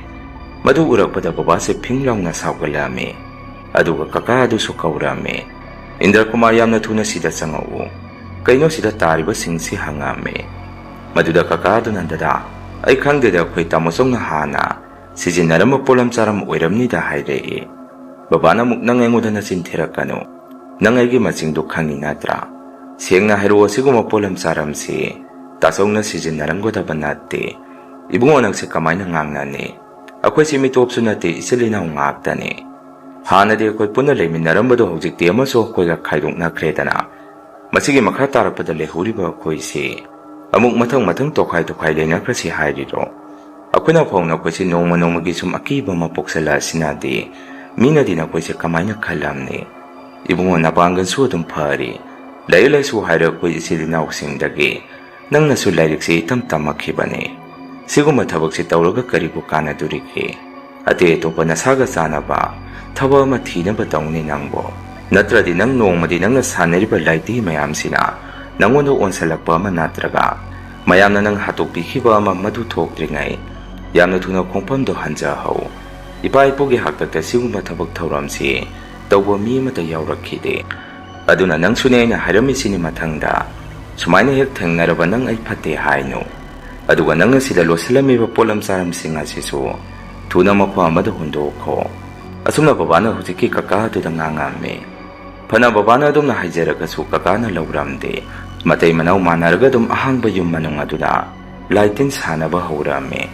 ꯃꯗꯨ ꯎꯔꯛꯄꯗ ꯕꯕꯥꯁꯦ ꯐꯤꯡ ꯂꯥꯎꯅ ꯁꯥꯎꯒꯠꯂꯛꯑꯝꯃꯤ꯫ ꯑꯗꯨꯒ ꯀꯀꯥ ꯑꯗꯨꯁꯨ ꯀꯧꯔꯛꯑꯝꯃꯤ꯫ "ꯏꯟꯗ꯭ꯔ ꯀꯨꯃꯥꯔ, ꯌꯥꯝꯅ ꯊꯨꯅ ꯁꯤꯗ ꯆꯪꯉꯛꯎ꯫ ꯀꯩꯅꯣ ꯁꯤꯗ ꯇꯥꯔꯤꯕꯁꯤꯡꯁꯤ?" ꯍꯪꯉꯛꯑꯝꯃꯤ꯫ ꯃꯗꯨꯗ ꯀꯀꯥ ꯑꯗꯨꯅ, "ꯗꯗꯥ, ꯑꯩ ꯈꯪꯗꯦꯗ, ꯑꯩꯈꯣꯏ ꯇꯥꯃꯣꯆꯧꯅ ꯍꯥꯟꯅ ꯁꯤꯖꯤꯟꯅꯔꯝꯕ ꯄꯣꯠꯂꯝ ꯆꯥꯔꯝ ꯑꯣꯏꯔꯝꯅꯤꯗ" ꯍꯥꯏꯔꯛꯏ꯫ ꯕꯕꯥꯅ ꯑꯃꯨꯛ, "ꯅꯪ ꯑꯩꯉꯣꯟꯗ ꯅꯆꯤꯟ ꯊꯤꯔꯛꯀꯅꯨ꯫ ꯅꯪ ꯑꯩꯒꯤ ꯃꯆꯤꯡꯗꯣ ꯈꯪꯉꯤ ꯅꯠꯇ꯭ꯔꯥ? ꯁꯦꯡꯅ ꯍꯥꯏꯔꯛꯑꯣ, ꯑꯁꯤꯒꯨꯝꯕ ꯄꯣꯠꯂꯝ ꯆꯥꯔꯝꯁꯤ ꯇꯥꯆꯧꯅ ꯁꯤꯖꯤꯟꯅꯔꯝꯒꯗꯕ ꯅꯠꯇꯦ꯫ ꯏꯕꯨꯡꯉꯣ, ꯅꯪꯁꯦ ꯀꯃꯥꯏꯅ ꯉꯥꯡꯅꯅꯤ? ꯑꯩꯈꯣꯏꯁꯤ ꯃꯤꯇꯣꯞꯁꯨ ꯅꯠꯇꯦ, ꯏꯆꯤꯜ ꯏꯅꯥꯎ ꯉꯥꯛꯇꯅꯤ꯫ ꯍꯥꯟꯅꯗꯤ ꯑꯩꯈꯣꯏ ꯄꯨꯟꯅ ꯂꯩꯃꯤꯟꯅꯔꯝꯕꯗꯣ ꯍꯧꯖꯤꯛꯇꯤ ꯑꯃꯁꯨ ꯑꯩꯈꯣꯏꯒ ꯈꯥꯏꯗꯣꯛꯅꯈ꯭ꯔꯦꯗꯅ꯫ ꯃꯁꯤꯒꯤ ꯃꯈꯥ ꯇꯥꯔꯛꯄꯗ ꯂꯩꯍꯧꯔꯤꯕ ꯑꯩꯈꯣꯏꯁꯤ ꯑꯃꯨꯛ ꯃꯊꯪ ꯃꯊꯪ ꯇꯣꯈꯥꯏ ꯇꯣꯈꯥꯏ ꯂꯩꯅꯈ꯭ꯔꯁꯤ ꯍꯥꯏꯔꯤꯔꯣ? ꯑꯩꯈꯣꯏꯅ ꯐꯥꯎ ꯅꯈꯣꯏꯁꯤ ꯅꯣꯡꯃ ꯅꯣꯡꯃꯒꯤ ꯁꯨꯝ ꯑꯀꯤꯕ ꯑꯃ ꯄꯣꯛꯁꯜꯂꯛꯑꯁꯤꯅꯗꯤ ꯃꯤꯅꯗꯤ ꯅꯈꯣꯏꯁꯦ ꯀꯃꯥꯏꯅ ꯈꯜꯂꯝꯅꯤ? ꯏꯕꯨꯡꯉꯣ, ꯅꯄꯥꯡꯒꯜꯁꯨ ꯑꯗꯨꯝ ꯐꯔꯤ꯫ ꯂꯥꯏꯔꯤꯛ ꯂꯥꯏꯁꯨ ꯍꯥꯏꯔ ꯑꯩꯈꯣꯏ ꯏꯆꯤꯜ ꯏꯅꯥꯎꯁꯤꯡꯗꯒꯤ ꯅꯪꯅꯁꯨ ꯂꯥꯏꯔꯤꯛꯁꯦ ꯏꯇꯝ ꯇꯝꯃꯛꯈꯤꯕꯅꯤ꯫ ꯁꯤꯒꯨꯝꯕ ꯊꯕꯛꯁꯦ ꯇꯧꯔꯒ ꯀꯔꯤꯕꯨ ꯀꯥꯟꯅꯗꯣꯔꯤꯒꯦ? ꯑꯇꯩ ꯑꯇꯣꯞꯄ ꯅꯁꯥꯒ ꯆꯥꯟꯅꯕ ꯊꯕꯛ ꯑꯃ ꯊꯤꯅꯕ ꯇꯧꯅꯤ ꯅꯪꯕꯨ꯫ ꯅꯠꯇ꯭ꯔꯗꯤ ꯅꯪ ꯅꯣꯡꯃꯗꯤ ꯅꯪꯅ ꯁꯥꯟꯅꯔꯤꯕ ꯂꯥꯏꯙꯤ ꯃꯌꯥꯝꯁꯤꯅ ꯅꯪꯉꯣꯟꯗ ꯑꯣꯟꯁꯤꯜꯂꯛꯄ ꯑꯃ ꯅꯠꯇ꯭ꯔꯒ ꯃꯌꯥꯝꯅ ꯅꯪ ꯍꯥꯠꯇꯣꯛꯄꯤꯈꯤꯕ ꯑꯃ, ꯃꯗꯨ ꯊꯣꯛꯇ꯭ꯔꯤꯉꯩ ꯌꯥꯝꯅ ꯊꯨꯅ ꯈꯣꯡꯐꯝꯗꯣ ꯍꯟꯖꯍꯧ꯫ ꯏꯄꯥ ꯏꯄꯨꯒꯤ ꯍꯥꯛꯇꯛꯇ ꯁꯤꯒꯨꯝꯕ ꯊꯕꯛ ꯊꯧꯔꯝꯁꯤ ꯇꯧꯕ ꯃꯤ ꯑꯃꯠꯇ ꯌꯥꯎꯔꯛꯈꯤꯗꯦ꯫ ꯑꯗꯨꯅ ꯅꯪꯁꯨꯅꯦ ꯑꯩꯅ ꯍꯥꯏꯔꯝꯃꯤꯁꯤꯅꯤ ꯃꯊꯪꯗ꯫ ꯁꯨꯃꯥꯏꯅ ꯍꯦꯛ ꯊꯦꯡꯅꯔꯕ ꯅꯪ ꯑꯩ ꯐꯠꯇꯦ ꯍꯥꯏꯅꯨ꯫ ꯑꯗꯨꯒ ꯅꯪꯅ ꯁꯤꯗ ꯂꯣꯠꯁꯤꯜꯂꯝꯃꯤꯕ ꯄꯣꯠꯂꯝ ꯆꯥꯔꯝꯁꯤꯡ ꯑꯁꯤꯁꯨ ꯊꯨꯅ ꯃꯐꯝ ꯑꯃꯗ ꯍꯨꯟꯗꯣꯛꯈꯣ꯫ ꯑꯁꯨꯝꯅ ꯕꯕꯥꯅ ꯍꯧꯖꯤꯛꯀꯤ ꯀꯀꯥ ꯑꯗꯨꯗ ꯉꯥꯡꯉꯝꯃꯤ꯫ ꯐꯅ ꯕꯕꯥꯅ ꯑꯗꯨꯝꯅ ꯍꯥꯏꯖꯔꯒꯁꯨ ꯀꯀꯥꯅ ꯂꯧꯔꯝꯗꯦ꯫ ꯃꯇꯩ ꯃꯅꯥꯎ ꯃꯥꯟꯅꯔꯒ ꯑꯗꯨꯝ ꯑꯍꯥꯡꯕ ꯌꯨꯝ ꯃꯅꯨꯡ ꯑꯗꯨꯗ ꯂꯥꯏꯇꯤꯟ ꯁꯥꯟꯅꯕ ꯍꯧꯔꯝꯃꯤ꯫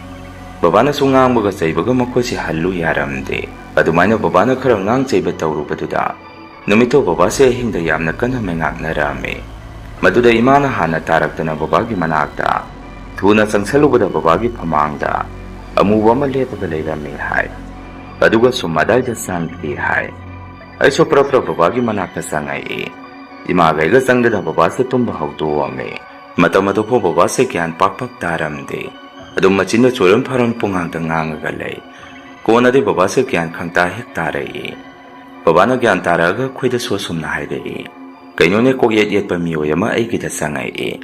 ꯕꯕꯥꯅꯁꯨ ꯉꯥꯡꯕꯒ ꯆꯩꯕꯒ ꯃꯈꯣꯏꯁꯤ ꯍꯜꯂꯨ ꯌꯥꯔꯝꯗꯦ꯫ ꯑꯗꯨꯃꯥꯏꯅ ꯕꯕꯥꯅ ꯈꯔ ꯉꯥꯡ ꯆꯩꯕ ꯇꯧꯔꯨꯕꯗꯨꯗ ꯅꯨꯃꯤꯠꯇꯣ ꯕꯕꯥꯁꯦ ꯑꯍꯤꯡꯗ ꯌꯥꯝꯅ ꯀꯟꯅ ꯃꯩꯉꯥꯛꯅꯔꯝꯃꯤ꯫ ꯃꯗꯨꯗ ꯏꯃꯥꯅ ꯍꯥꯟꯅ ꯇꯥꯔꯛꯇꯅ ꯕꯕꯥꯒꯤ ꯃꯅꯥꯛꯇ ꯊꯨꯅ ꯆꯪꯁꯜꯂꯨꯕꯗ ꯕꯕꯥꯒꯤ ꯐꯃꯥꯡꯗ ꯑꯃꯨꯕ ꯑꯃ ꯂꯦꯞꯄꯒ ꯂꯩꯔꯝꯃꯤ ꯍꯥꯏ꯫ ꯑꯗꯨꯒ ꯁꯨꯝ ꯑꯗꯥꯏꯗ ꯆꯪꯈꯤ ꯍꯥꯏ꯫ ꯑꯩꯁꯨ ꯄ꯭ꯔꯞ ꯄ꯭ꯔꯞ ꯕꯕꯥꯒꯤ ꯃꯅꯥꯛꯇ ꯆꯪꯉꯛꯏ꯫ ꯏꯃꯥꯒ ꯑꯩꯒ ꯆꯪꯗꯅ ꯕꯕꯥꯁꯦ ꯇꯨꯝꯕ ꯍꯧꯗꯣꯛꯑꯝꯃꯤ꯫ ꯃꯇꯝ ꯑꯗꯨꯐꯥꯎ ꯕꯕꯥꯁꯦ ꯒ꯭ꯌꯥꯟ ꯄꯥꯛ ꯄꯥꯛ ꯇꯥꯔꯝꯗꯦ꯫ ꯑꯗꯨꯝ ꯃꯆꯤꯟꯗ ꯆꯣꯏꯔꯣꯟ ꯐꯥꯔꯣꯟ ꯄꯨꯡꯉꯥꯡꯗ ꯉꯥꯡꯉꯒ ꯂꯩ꯫ ꯀꯣꯟꯅꯗꯤ ꯕꯕꯥꯁꯦ ꯒ꯭ꯌꯥꯟ ꯈꯪꯇꯥ ꯍꯦꯛ ꯇꯥꯔꯛꯏ꯫ ꯕꯕꯥꯅ ꯒ꯭ꯌꯥꯟ ꯇꯥꯔꯛꯑꯒ ꯑꯩꯈꯣꯏꯗꯁꯨ ꯑꯁꯨꯝꯅ ꯍꯥꯏꯔꯛꯏ, "ꯀꯩꯅꯣꯅꯦ, ꯀꯣꯛ ꯌꯦꯠ ꯌꯦꯠꯄ ꯃꯤꯑꯣꯏ ꯑꯃ ꯑꯩꯒꯤꯗ ꯆꯪꯉꯛꯏ꯫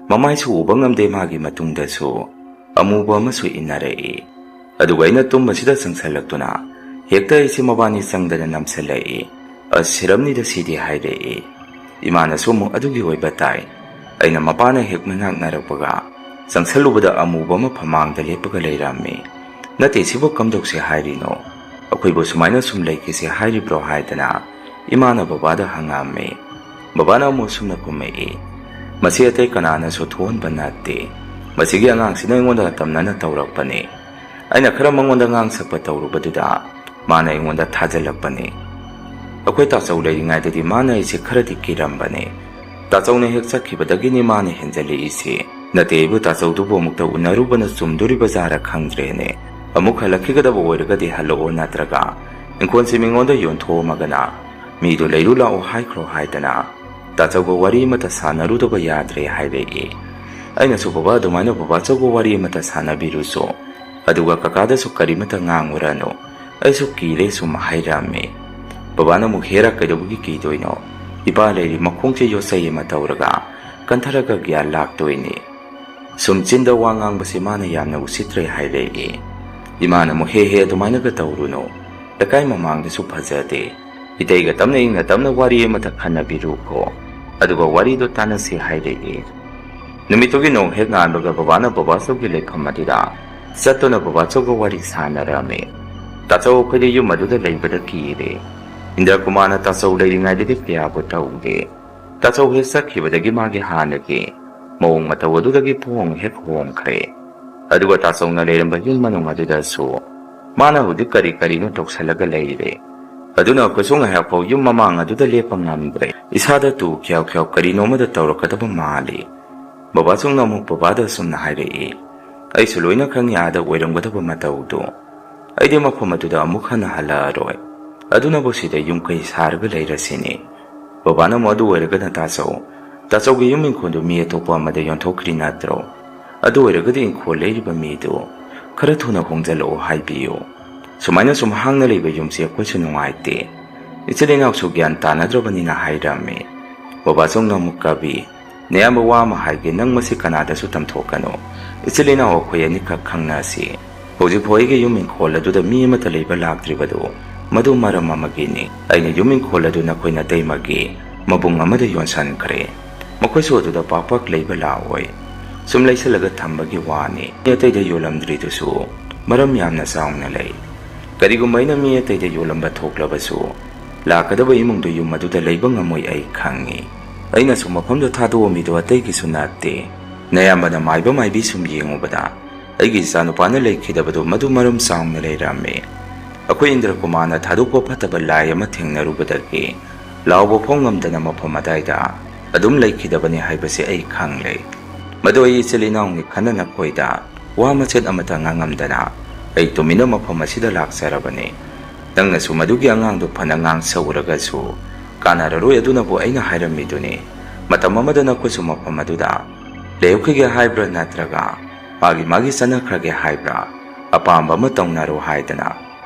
ꯃꯃꯥꯏꯁꯨ ꯎꯕ ꯉꯝꯗꯦ, ꯃꯥꯒꯤ ꯃꯇꯨꯡꯗꯁꯨ ꯑꯃꯨꯕ ꯑꯃꯁꯨ ꯏꯟꯅꯔꯛꯏ꯫ ꯑꯗꯨꯒ ꯑꯩꯅ ꯇꯨꯝꯕꯁꯤꯗ ꯆꯪꯁꯜꯂꯛꯇꯨꯅ ꯍꯦꯛꯇ ꯑꯩꯁꯦ ꯃꯕꯥꯅꯤ ꯆꯪꯗꯅ ꯅꯝꯁꯜꯂꯛꯏ꯫ ꯑꯁ, ꯁꯤꯔꯝꯅꯤꯗ ꯁꯤꯗꯤ" ꯍꯥꯏꯔꯛꯏ꯫ ꯏꯃꯥꯅꯁꯨ ꯑꯃꯨꯛ ꯑꯗꯨꯒꯤ ꯑꯣꯏꯕ ꯇꯥꯏ꯫ ꯑꯩꯅ ꯃꯄꯥꯅ ꯍꯦꯛ ꯃꯩꯉꯥꯛꯅꯔꯛꯄꯒ ꯆꯪꯁꯜꯂꯨꯕꯗ ꯑꯃꯨꯕ ꯑꯃ ꯐꯃꯥꯡꯗ ꯂꯦꯞꯄꯒ ꯂꯩꯔꯝꯃꯤ꯫ "ꯅꯠꯇꯦ, ꯁꯤꯕꯨ ꯀꯝꯗꯧꯁꯦ ꯍꯥꯏꯔꯤꯅꯣ? ꯑꯩꯈꯣꯏꯕꯨ ꯁꯨꯃꯥꯏꯅ ꯁꯨꯝ ꯂꯩꯈꯤꯁꯦ ꯍꯥꯏꯔꯤꯕ꯭ꯔꯣ?" ꯍꯥꯏꯗꯅ ꯏꯃꯥꯅ ꯕꯕꯥꯗ ꯍꯪꯉꯝꯃꯤ꯫ ꯕꯕꯥꯅ ꯑꯃꯨꯛ ꯁꯨꯝꯅ ꯈꯨꯝꯃꯛꯏ, "ꯃꯁꯤ ꯑꯇꯩ ꯀꯅꯥꯅꯁꯨ ꯊꯣꯛꯍꯟꯕ ꯅꯠꯇꯦ꯫ ꯃꯁꯤꯒꯤ ꯑꯉꯥꯡꯁꯤꯅ ꯑꯩꯉꯣꯟꯗ ꯇꯝꯅꯅ ꯇꯧꯔꯛꯄꯅꯤ꯫ ꯑꯩꯅ ꯈꯔ ꯃꯉꯣꯟꯗ ꯉꯥꯡ ꯁꯛꯄ ꯇꯧꯔꯨꯕꯗꯨꯗ ꯃꯥꯅ ꯑꯩꯉꯣꯟꯗ ꯊꯥꯖꯤꯜꯂꯛꯄꯅꯤ꯫ ꯑꯩꯈꯣꯏ ꯇꯥꯆꯧ ꯂꯩꯔꯤꯉꯩꯗꯗꯤ ꯃꯥꯅ ꯑꯩꯁꯦ ꯈꯔꯗꯤ ꯀꯤꯔꯝꯕꯅꯤ꯫ ꯇꯥꯆꯧꯅ ꯍꯦꯛ ꯆꯠꯈꯤꯕꯗꯒꯤꯅꯤ ꯃꯥꯅ ꯍꯦꯟꯖꯜꯂꯛꯏꯁꯦ꯫ ꯅꯠꯇꯦ, ꯑꯩꯕꯨ ꯇꯥꯆꯧꯗꯨꯕꯨ ꯑꯃꯨꯛꯇ ꯎꯅꯔꯨꯕꯅ ꯆꯨꯝꯗꯣꯔꯤꯕ ꯖꯥꯔ ꯈꯪꯗ꯭ꯔꯦꯅꯦ꯫ ꯑꯃꯨꯛ ꯍꯜꯂꯛꯈꯤꯒꯗꯕ ꯑꯣꯏꯔꯒꯗꯤ ꯍꯜꯂꯛꯑꯣ, ꯅꯠꯇ꯭ꯔꯒ ꯏꯪꯈꯣꯜꯁꯤ ꯃꯤꯉꯣꯟꯗ ꯌꯣꯟꯊꯣꯛꯑꯝꯃꯒꯅ ꯃꯤꯗꯨ ꯂꯩꯔꯨ ꯂꯥꯛꯑꯣ ꯍꯥꯏꯈ꯭ꯔꯣ" ꯍꯥꯏꯗꯅ ꯇꯥꯆꯧꯒ ꯋꯥꯔꯤ ꯑꯃꯠꯇ ꯁꯥꯟꯅꯔꯨꯗꯕ ꯌꯥꯗ꯭ꯔꯦ ꯍꯥꯏꯔꯛꯏ꯫ ꯑꯩꯅꯁꯨ, "ꯕꯕꯥ, ꯑꯗꯨꯃꯥꯏꯅ ꯕꯕꯥꯆꯧꯒ ꯋꯥꯔꯤ ꯑꯃꯠꯇ ꯁꯥꯟꯅꯕꯤꯔꯨꯁꯣ, ꯑꯗꯨꯒ ꯀꯀꯥꯗꯁꯨ ꯀꯔꯤꯃꯠꯇ ꯉꯥꯡꯉꯨꯔꯅꯨ, ꯑꯩꯁꯨ ꯀꯤꯔꯦ" ꯁꯨꯝ ꯍꯥꯏꯔꯝꯃꯤ꯫ ꯕꯕꯥꯅ ꯑꯃꯨꯛ, "ꯍꯦꯔꯥ, ꯀꯩꯗꯧꯕꯒꯤ ꯀꯤꯗꯣꯏꯅꯣ? ꯏꯄꯥ ꯂꯩꯔꯤ, ꯃꯈꯣꯡꯁꯦ ꯌꯣꯠꯆꯩ ꯑꯃ ꯇꯧꯔꯒ ꯀꯟꯊꯔꯒ ꯒ꯭ꯌꯥꯟ ꯂꯥꯛꯇꯣꯏꯅꯤ꯫ ꯁꯨꯝ ꯆꯤꯟꯗ ꯋꯥ ꯉꯥꯡꯕꯁꯦ ꯃꯥꯅ ꯌꯥꯝꯅ ꯎꯁꯤꯠꯇ꯭ꯔꯦ" ꯍꯥꯏꯔꯛꯏ꯫ ꯏꯃꯥꯅ ꯑꯃꯨꯛ, "ꯍꯦ ꯍꯦ, ꯑꯗꯨꯃꯥꯏꯅꯒ ꯇꯧꯔꯨꯅꯨ꯫ ꯂꯩꯀꯥꯏ ꯃꯃꯥꯡꯗꯁꯨ ꯐꯖꯗꯦ꯫ ꯏꯇꯩꯒ ꯇꯞꯅ ꯏꯪꯅ ꯇꯞꯅ ꯋꯥꯔꯤ ꯑꯃꯇ ꯈꯟꯅꯕꯤꯔꯨꯀꯣ꯫ ꯑꯗꯨꯒ ꯋꯥꯔꯤꯗꯣ ꯇꯥꯟꯅꯁꯤ" ꯍꯥꯏꯔꯛꯏ꯫ ꯅꯨꯃꯤꯠꯇꯨꯒꯤ ꯅꯣꯡ ꯍꯦꯛ ꯉꯥꯟꯕꯒ ꯕꯕꯥꯅ ꯕꯕꯥꯆꯧꯒꯤ ꯂꯩꯐꯝ ꯑꯗꯨꯗ ꯆꯠꯇꯨꯅ ꯕꯕꯥꯆꯧꯒ ꯋꯥꯔꯤ ꯁꯥꯟꯅꯔꯝꯃꯤ꯫ ꯇꯥꯆꯧ ꯑꯩꯈꯣꯏꯗꯤ ꯌꯨꯝ ꯑꯗꯨꯗ ꯂꯩꯕꯗ ꯀꯤꯔꯦ꯫ ꯏꯟꯗ꯭ꯔ ꯀꯨꯃꯥꯔꯅ ꯇꯥꯆꯧ ꯂꯩꯔꯤꯉꯩꯗꯗꯤ ꯀꯌꯥꯕꯨ ꯇꯧꯗꯦ꯫ ꯇꯥꯆꯧ ꯍꯦꯛ ꯆꯠꯈꯤꯕꯗꯒꯤ ꯃꯥꯒꯤ ꯍꯥꯟꯅꯒꯤ ꯃꯑꯣꯡ ꯃꯇꯧ ꯑꯗꯨꯗꯒꯤ ꯄꯨꯡꯍꯣꯡ ꯍꯦꯛ ꯍꯣꯡꯈ꯭ꯔꯦ꯫ ꯑꯗꯨꯒ ꯇꯥꯆꯧꯅ ꯂꯩꯔꯝꯕ ꯌꯨꯝ ꯃꯅꯨꯡ ꯑꯗꯨꯗꯁꯨ ꯃꯥꯅ ꯍꯧꯖꯤꯛ ꯀꯔꯤ ꯀꯔꯤꯅꯣ ꯇꯧꯁꯜꯂꯒ ꯂꯩꯔꯦ꯫ ꯑꯗꯨꯅ ꯑꯩꯈꯣꯏꯁꯨ ꯉꯥꯏꯍꯥꯛ ꯐꯥꯎ ꯌꯨꯝ ꯃꯃꯥꯡ ꯑꯗꯨꯗ ꯂꯦꯞꯄ ꯉꯝꯗ꯭ꯔꯦ꯫ ꯏꯁꯥꯗ ꯇꯨ ꯈ꯭ꯌꯥꯎ ꯈ꯭ꯌꯥꯎ ꯀꯔꯤꯅꯣꯃꯗ ꯇꯧꯔꯛꯀꯗꯕ ꯃꯥꯜꯂꯤ꯫ ꯕꯕꯥ ꯆꯧꯅ ꯑꯃꯨꯛ ꯕꯕꯥꯗ ꯑꯁꯨꯝꯅ ꯍꯥꯏꯔꯛꯏ, "ꯑꯩꯁꯨ ꯂꯣꯏꯅ ꯈꯪꯉꯤ ꯑꯥꯗ ꯑꯣꯏꯔꯝꯒꯗꯕ ꯃꯇꯧꯗꯨ꯫ ꯑꯩꯗꯤ ꯃꯐꯝ ꯑꯗꯨꯗ ꯑꯃꯨꯛ ꯍꯟꯅ ꯍꯜꯂꯛꯑꯔꯣꯏ꯫ ꯑꯗꯨꯅꯕꯨ ꯁꯤꯗ ꯌꯨꯝ ꯀꯩ ꯁꯥꯔꯒ ꯂꯩꯔꯁꯤꯅꯤ꯫" ꯕꯕꯥꯅ ꯑꯃꯨꯛ, "ꯑꯗꯨ ꯑꯣꯏꯔꯒꯅ ꯇꯥꯆꯧ, ꯇꯥꯆꯧꯒꯤ ꯌꯨꯝ ꯏꯪꯈꯣꯜꯗꯨ ꯃꯤ ꯑꯇꯣꯞꯄ ꯑꯃꯗ ꯌꯣꯟꯊꯣꯛꯈ꯭ꯔꯤ ꯅꯠꯇ꯭ꯔꯣ? ꯑꯗꯨ ꯑꯣꯏꯔꯒꯗꯤ ꯏꯪꯈꯣꯜ ꯂꯩꯔꯤꯕ ꯃꯤꯗꯨ ꯈꯔ ꯊꯨꯅ ꯍꯣꯡꯖꯜꯂꯛꯑꯣ ꯍꯥꯏꯕꯤꯌꯨ꯫ ꯁꯨꯃꯥꯏꯅ ꯁꯨꯝ ꯍꯥꯡꯅ ꯂꯩꯕ ꯌꯨꯝꯁꯤ ꯑꯩꯈꯣꯏꯁꯨ ꯅꯨꯡꯉꯥꯏꯇꯦ꯫ ꯏꯆꯤꯜ ꯏꯅꯥꯎꯁꯨ ꯒ꯭ꯌꯥꯟ ꯇꯥꯅꯗ꯭ꯔꯕꯅꯤꯅ ꯍꯥꯏꯔꯝꯃꯤ꯫" ꯕꯕꯥ ꯆꯧꯅ ꯑꯃꯨꯛ, "ꯀꯕꯤ, ꯅꯌꯥꯝꯕ ꯋꯥ ꯑꯃ ꯍꯥꯏꯒꯦ, ꯅꯪ ꯃꯁꯤ ꯀꯅꯥꯗꯁꯨ ꯇꯝꯊꯣꯛꯀꯅꯨ꯫ ꯏꯆꯤꯜ ꯏꯅꯥꯎ ꯑꯩꯈꯣꯏ ꯑꯅꯤꯈꯛ ꯈꯪꯅꯁꯤ꯫ ꯍꯧꯖꯤꯛꯐꯥꯎ ꯑꯩꯒꯤ ꯌꯨꯝ ꯏꯪꯈꯣꯜ ꯑꯗꯨꯗ ꯃꯤ ꯑꯃꯠꯇ ꯂꯩꯕ ꯂꯥꯛꯇ꯭ꯔꯤꯕꯗꯨ ꯃꯗꯨ ꯃꯔꯝ ꯑꯃꯒꯤꯅꯤ꯫ ꯑꯩꯅ ꯌꯨꯝ ꯏꯪꯈꯣꯜ ꯑꯗꯨ ꯅꯈꯣꯏ ꯅꯇꯩꯃꯒꯤ ꯃꯕꯨꯡ ꯑꯃꯗ ꯌꯣꯟꯁꯟꯈ꯭ꯔꯦ꯫ ꯃꯈꯣꯏꯁꯨ ꯑꯗꯨꯗ ꯄꯥꯛ ꯄꯥꯛ ꯂꯩꯕ ꯂꯥꯛꯑꯣꯏ꯫ ꯁꯨꯝ ꯂꯩꯁꯜꯂꯒ ꯊꯝꯕꯒꯤ ꯋꯥꯅꯤ꯫ ꯃꯤ ꯑꯇꯩꯗ ꯌꯣꯜꯂꯝꯗ꯭ꯔꯤꯗꯨꯁꯨ ꯃꯔꯝ ꯌꯥꯝꯅ ꯆꯥꯎꯅ ꯂꯩ꯫ ꯀꯔꯤꯒꯨꯝꯕ ꯑꯩꯅ ꯃꯤ ꯑꯇꯩꯗ ꯌꯣꯜꯂꯝꯕ ꯊꯣꯛꯂꯕꯁꯨ, ꯂꯥꯛꯀꯗꯕ ꯏꯃꯨꯡꯗꯨ ꯌꯨꯝ ꯑꯗꯨꯗ ꯂꯩꯕ ꯉꯝꯃꯣꯏ ꯑꯩ ꯈꯪꯉꯤ꯫ ꯑꯩꯅꯁꯨ ꯃꯐꯝꯗ ꯊꯥꯗꯣꯛꯑꯝꯃꯤꯗꯨ ꯑꯇꯩꯒꯤꯁꯨ ꯅꯠꯇꯦ꯫ ꯅꯌꯥꯝꯕꯅ ꯃꯥꯏꯕ ꯃꯥꯏꯕꯤ ꯁꯨꯝ ꯌꯦꯡꯉꯨꯕꯗ, ꯑꯩꯒꯤ ꯏꯆꯥꯅꯨꯄꯥꯅ ꯂꯩꯈꯤꯗꯕꯗꯨ ꯃꯗꯨ ꯃꯔꯝ ꯆꯥꯎꯅ ꯂꯩꯔꯝꯃꯤ꯫ ꯑꯩꯈꯣꯏ ꯏꯟꯗ꯭ꯔꯀꯨꯃꯥꯔꯅ ꯊꯥꯗꯣꯛꯄ ꯐꯠꯇꯕ ꯂꯥꯏ ꯑꯃ ꯊꯦꯡꯅꯔꯨꯕꯗꯒꯤ ꯂꯥꯎꯕ ꯐꯥꯎ ꯉꯝꯗꯅ ꯃꯐꯝ ꯑꯗꯥꯏꯗ ꯑꯗꯨꯝ ꯂꯩꯈꯤꯗꯕꯅꯤ ꯍꯥꯏꯕꯁꯤ ꯑꯩ ꯈꯪꯂꯦ꯫ ꯃꯗꯨ ꯑꯩ ꯏꯆꯤꯜ ꯏꯅꯥꯎꯅꯤ ꯈꯟꯅ ꯅꯈꯣꯏꯗ ꯋꯥ ꯃꯆꯦꯠ ꯑꯃꯠꯇ ꯉꯥꯡꯉꯝꯗꯅ ꯑꯩ ꯇꯨꯃꯤꯟꯅ ꯃꯐꯝ ꯑꯁꯤꯗ ꯂꯥꯛꯆꯔꯕꯅꯤ꯫ ꯅꯪꯅꯁꯨ ꯃꯗꯨꯒꯤ ꯑꯉꯥꯡꯗꯨ ꯐꯅ ꯉꯥꯡꯁꯧꯔꯒꯁꯨ ꯀꯥꯟꯅꯔꯔꯣꯏ꯫ ꯑꯗꯨꯅꯕꯨ ꯑꯩꯅ ꯍꯥꯏꯔꯝꯃꯤꯗꯨꯅꯤ, ꯃꯇꯝ ꯑꯃꯗ ꯅꯈꯣꯏꯁꯨ ꯃꯐꯝ ꯑꯗꯨꯗ ꯂꯩꯍꯧꯈꯤꯒꯦ ꯍꯥꯏꯕ꯭ꯔꯥ ꯅꯠꯇ꯭ꯔꯒ ꯃꯥꯒꯤ ꯃꯥꯒꯤ ꯆꯠꯅꯈ꯭ꯔꯒꯦ ꯍꯥꯏꯕ꯭ꯔꯥ, ꯑꯄꯥꯝꯕ ꯑꯃ ꯇꯧꯅꯔꯣ ꯍꯥꯏꯗꯅ꯫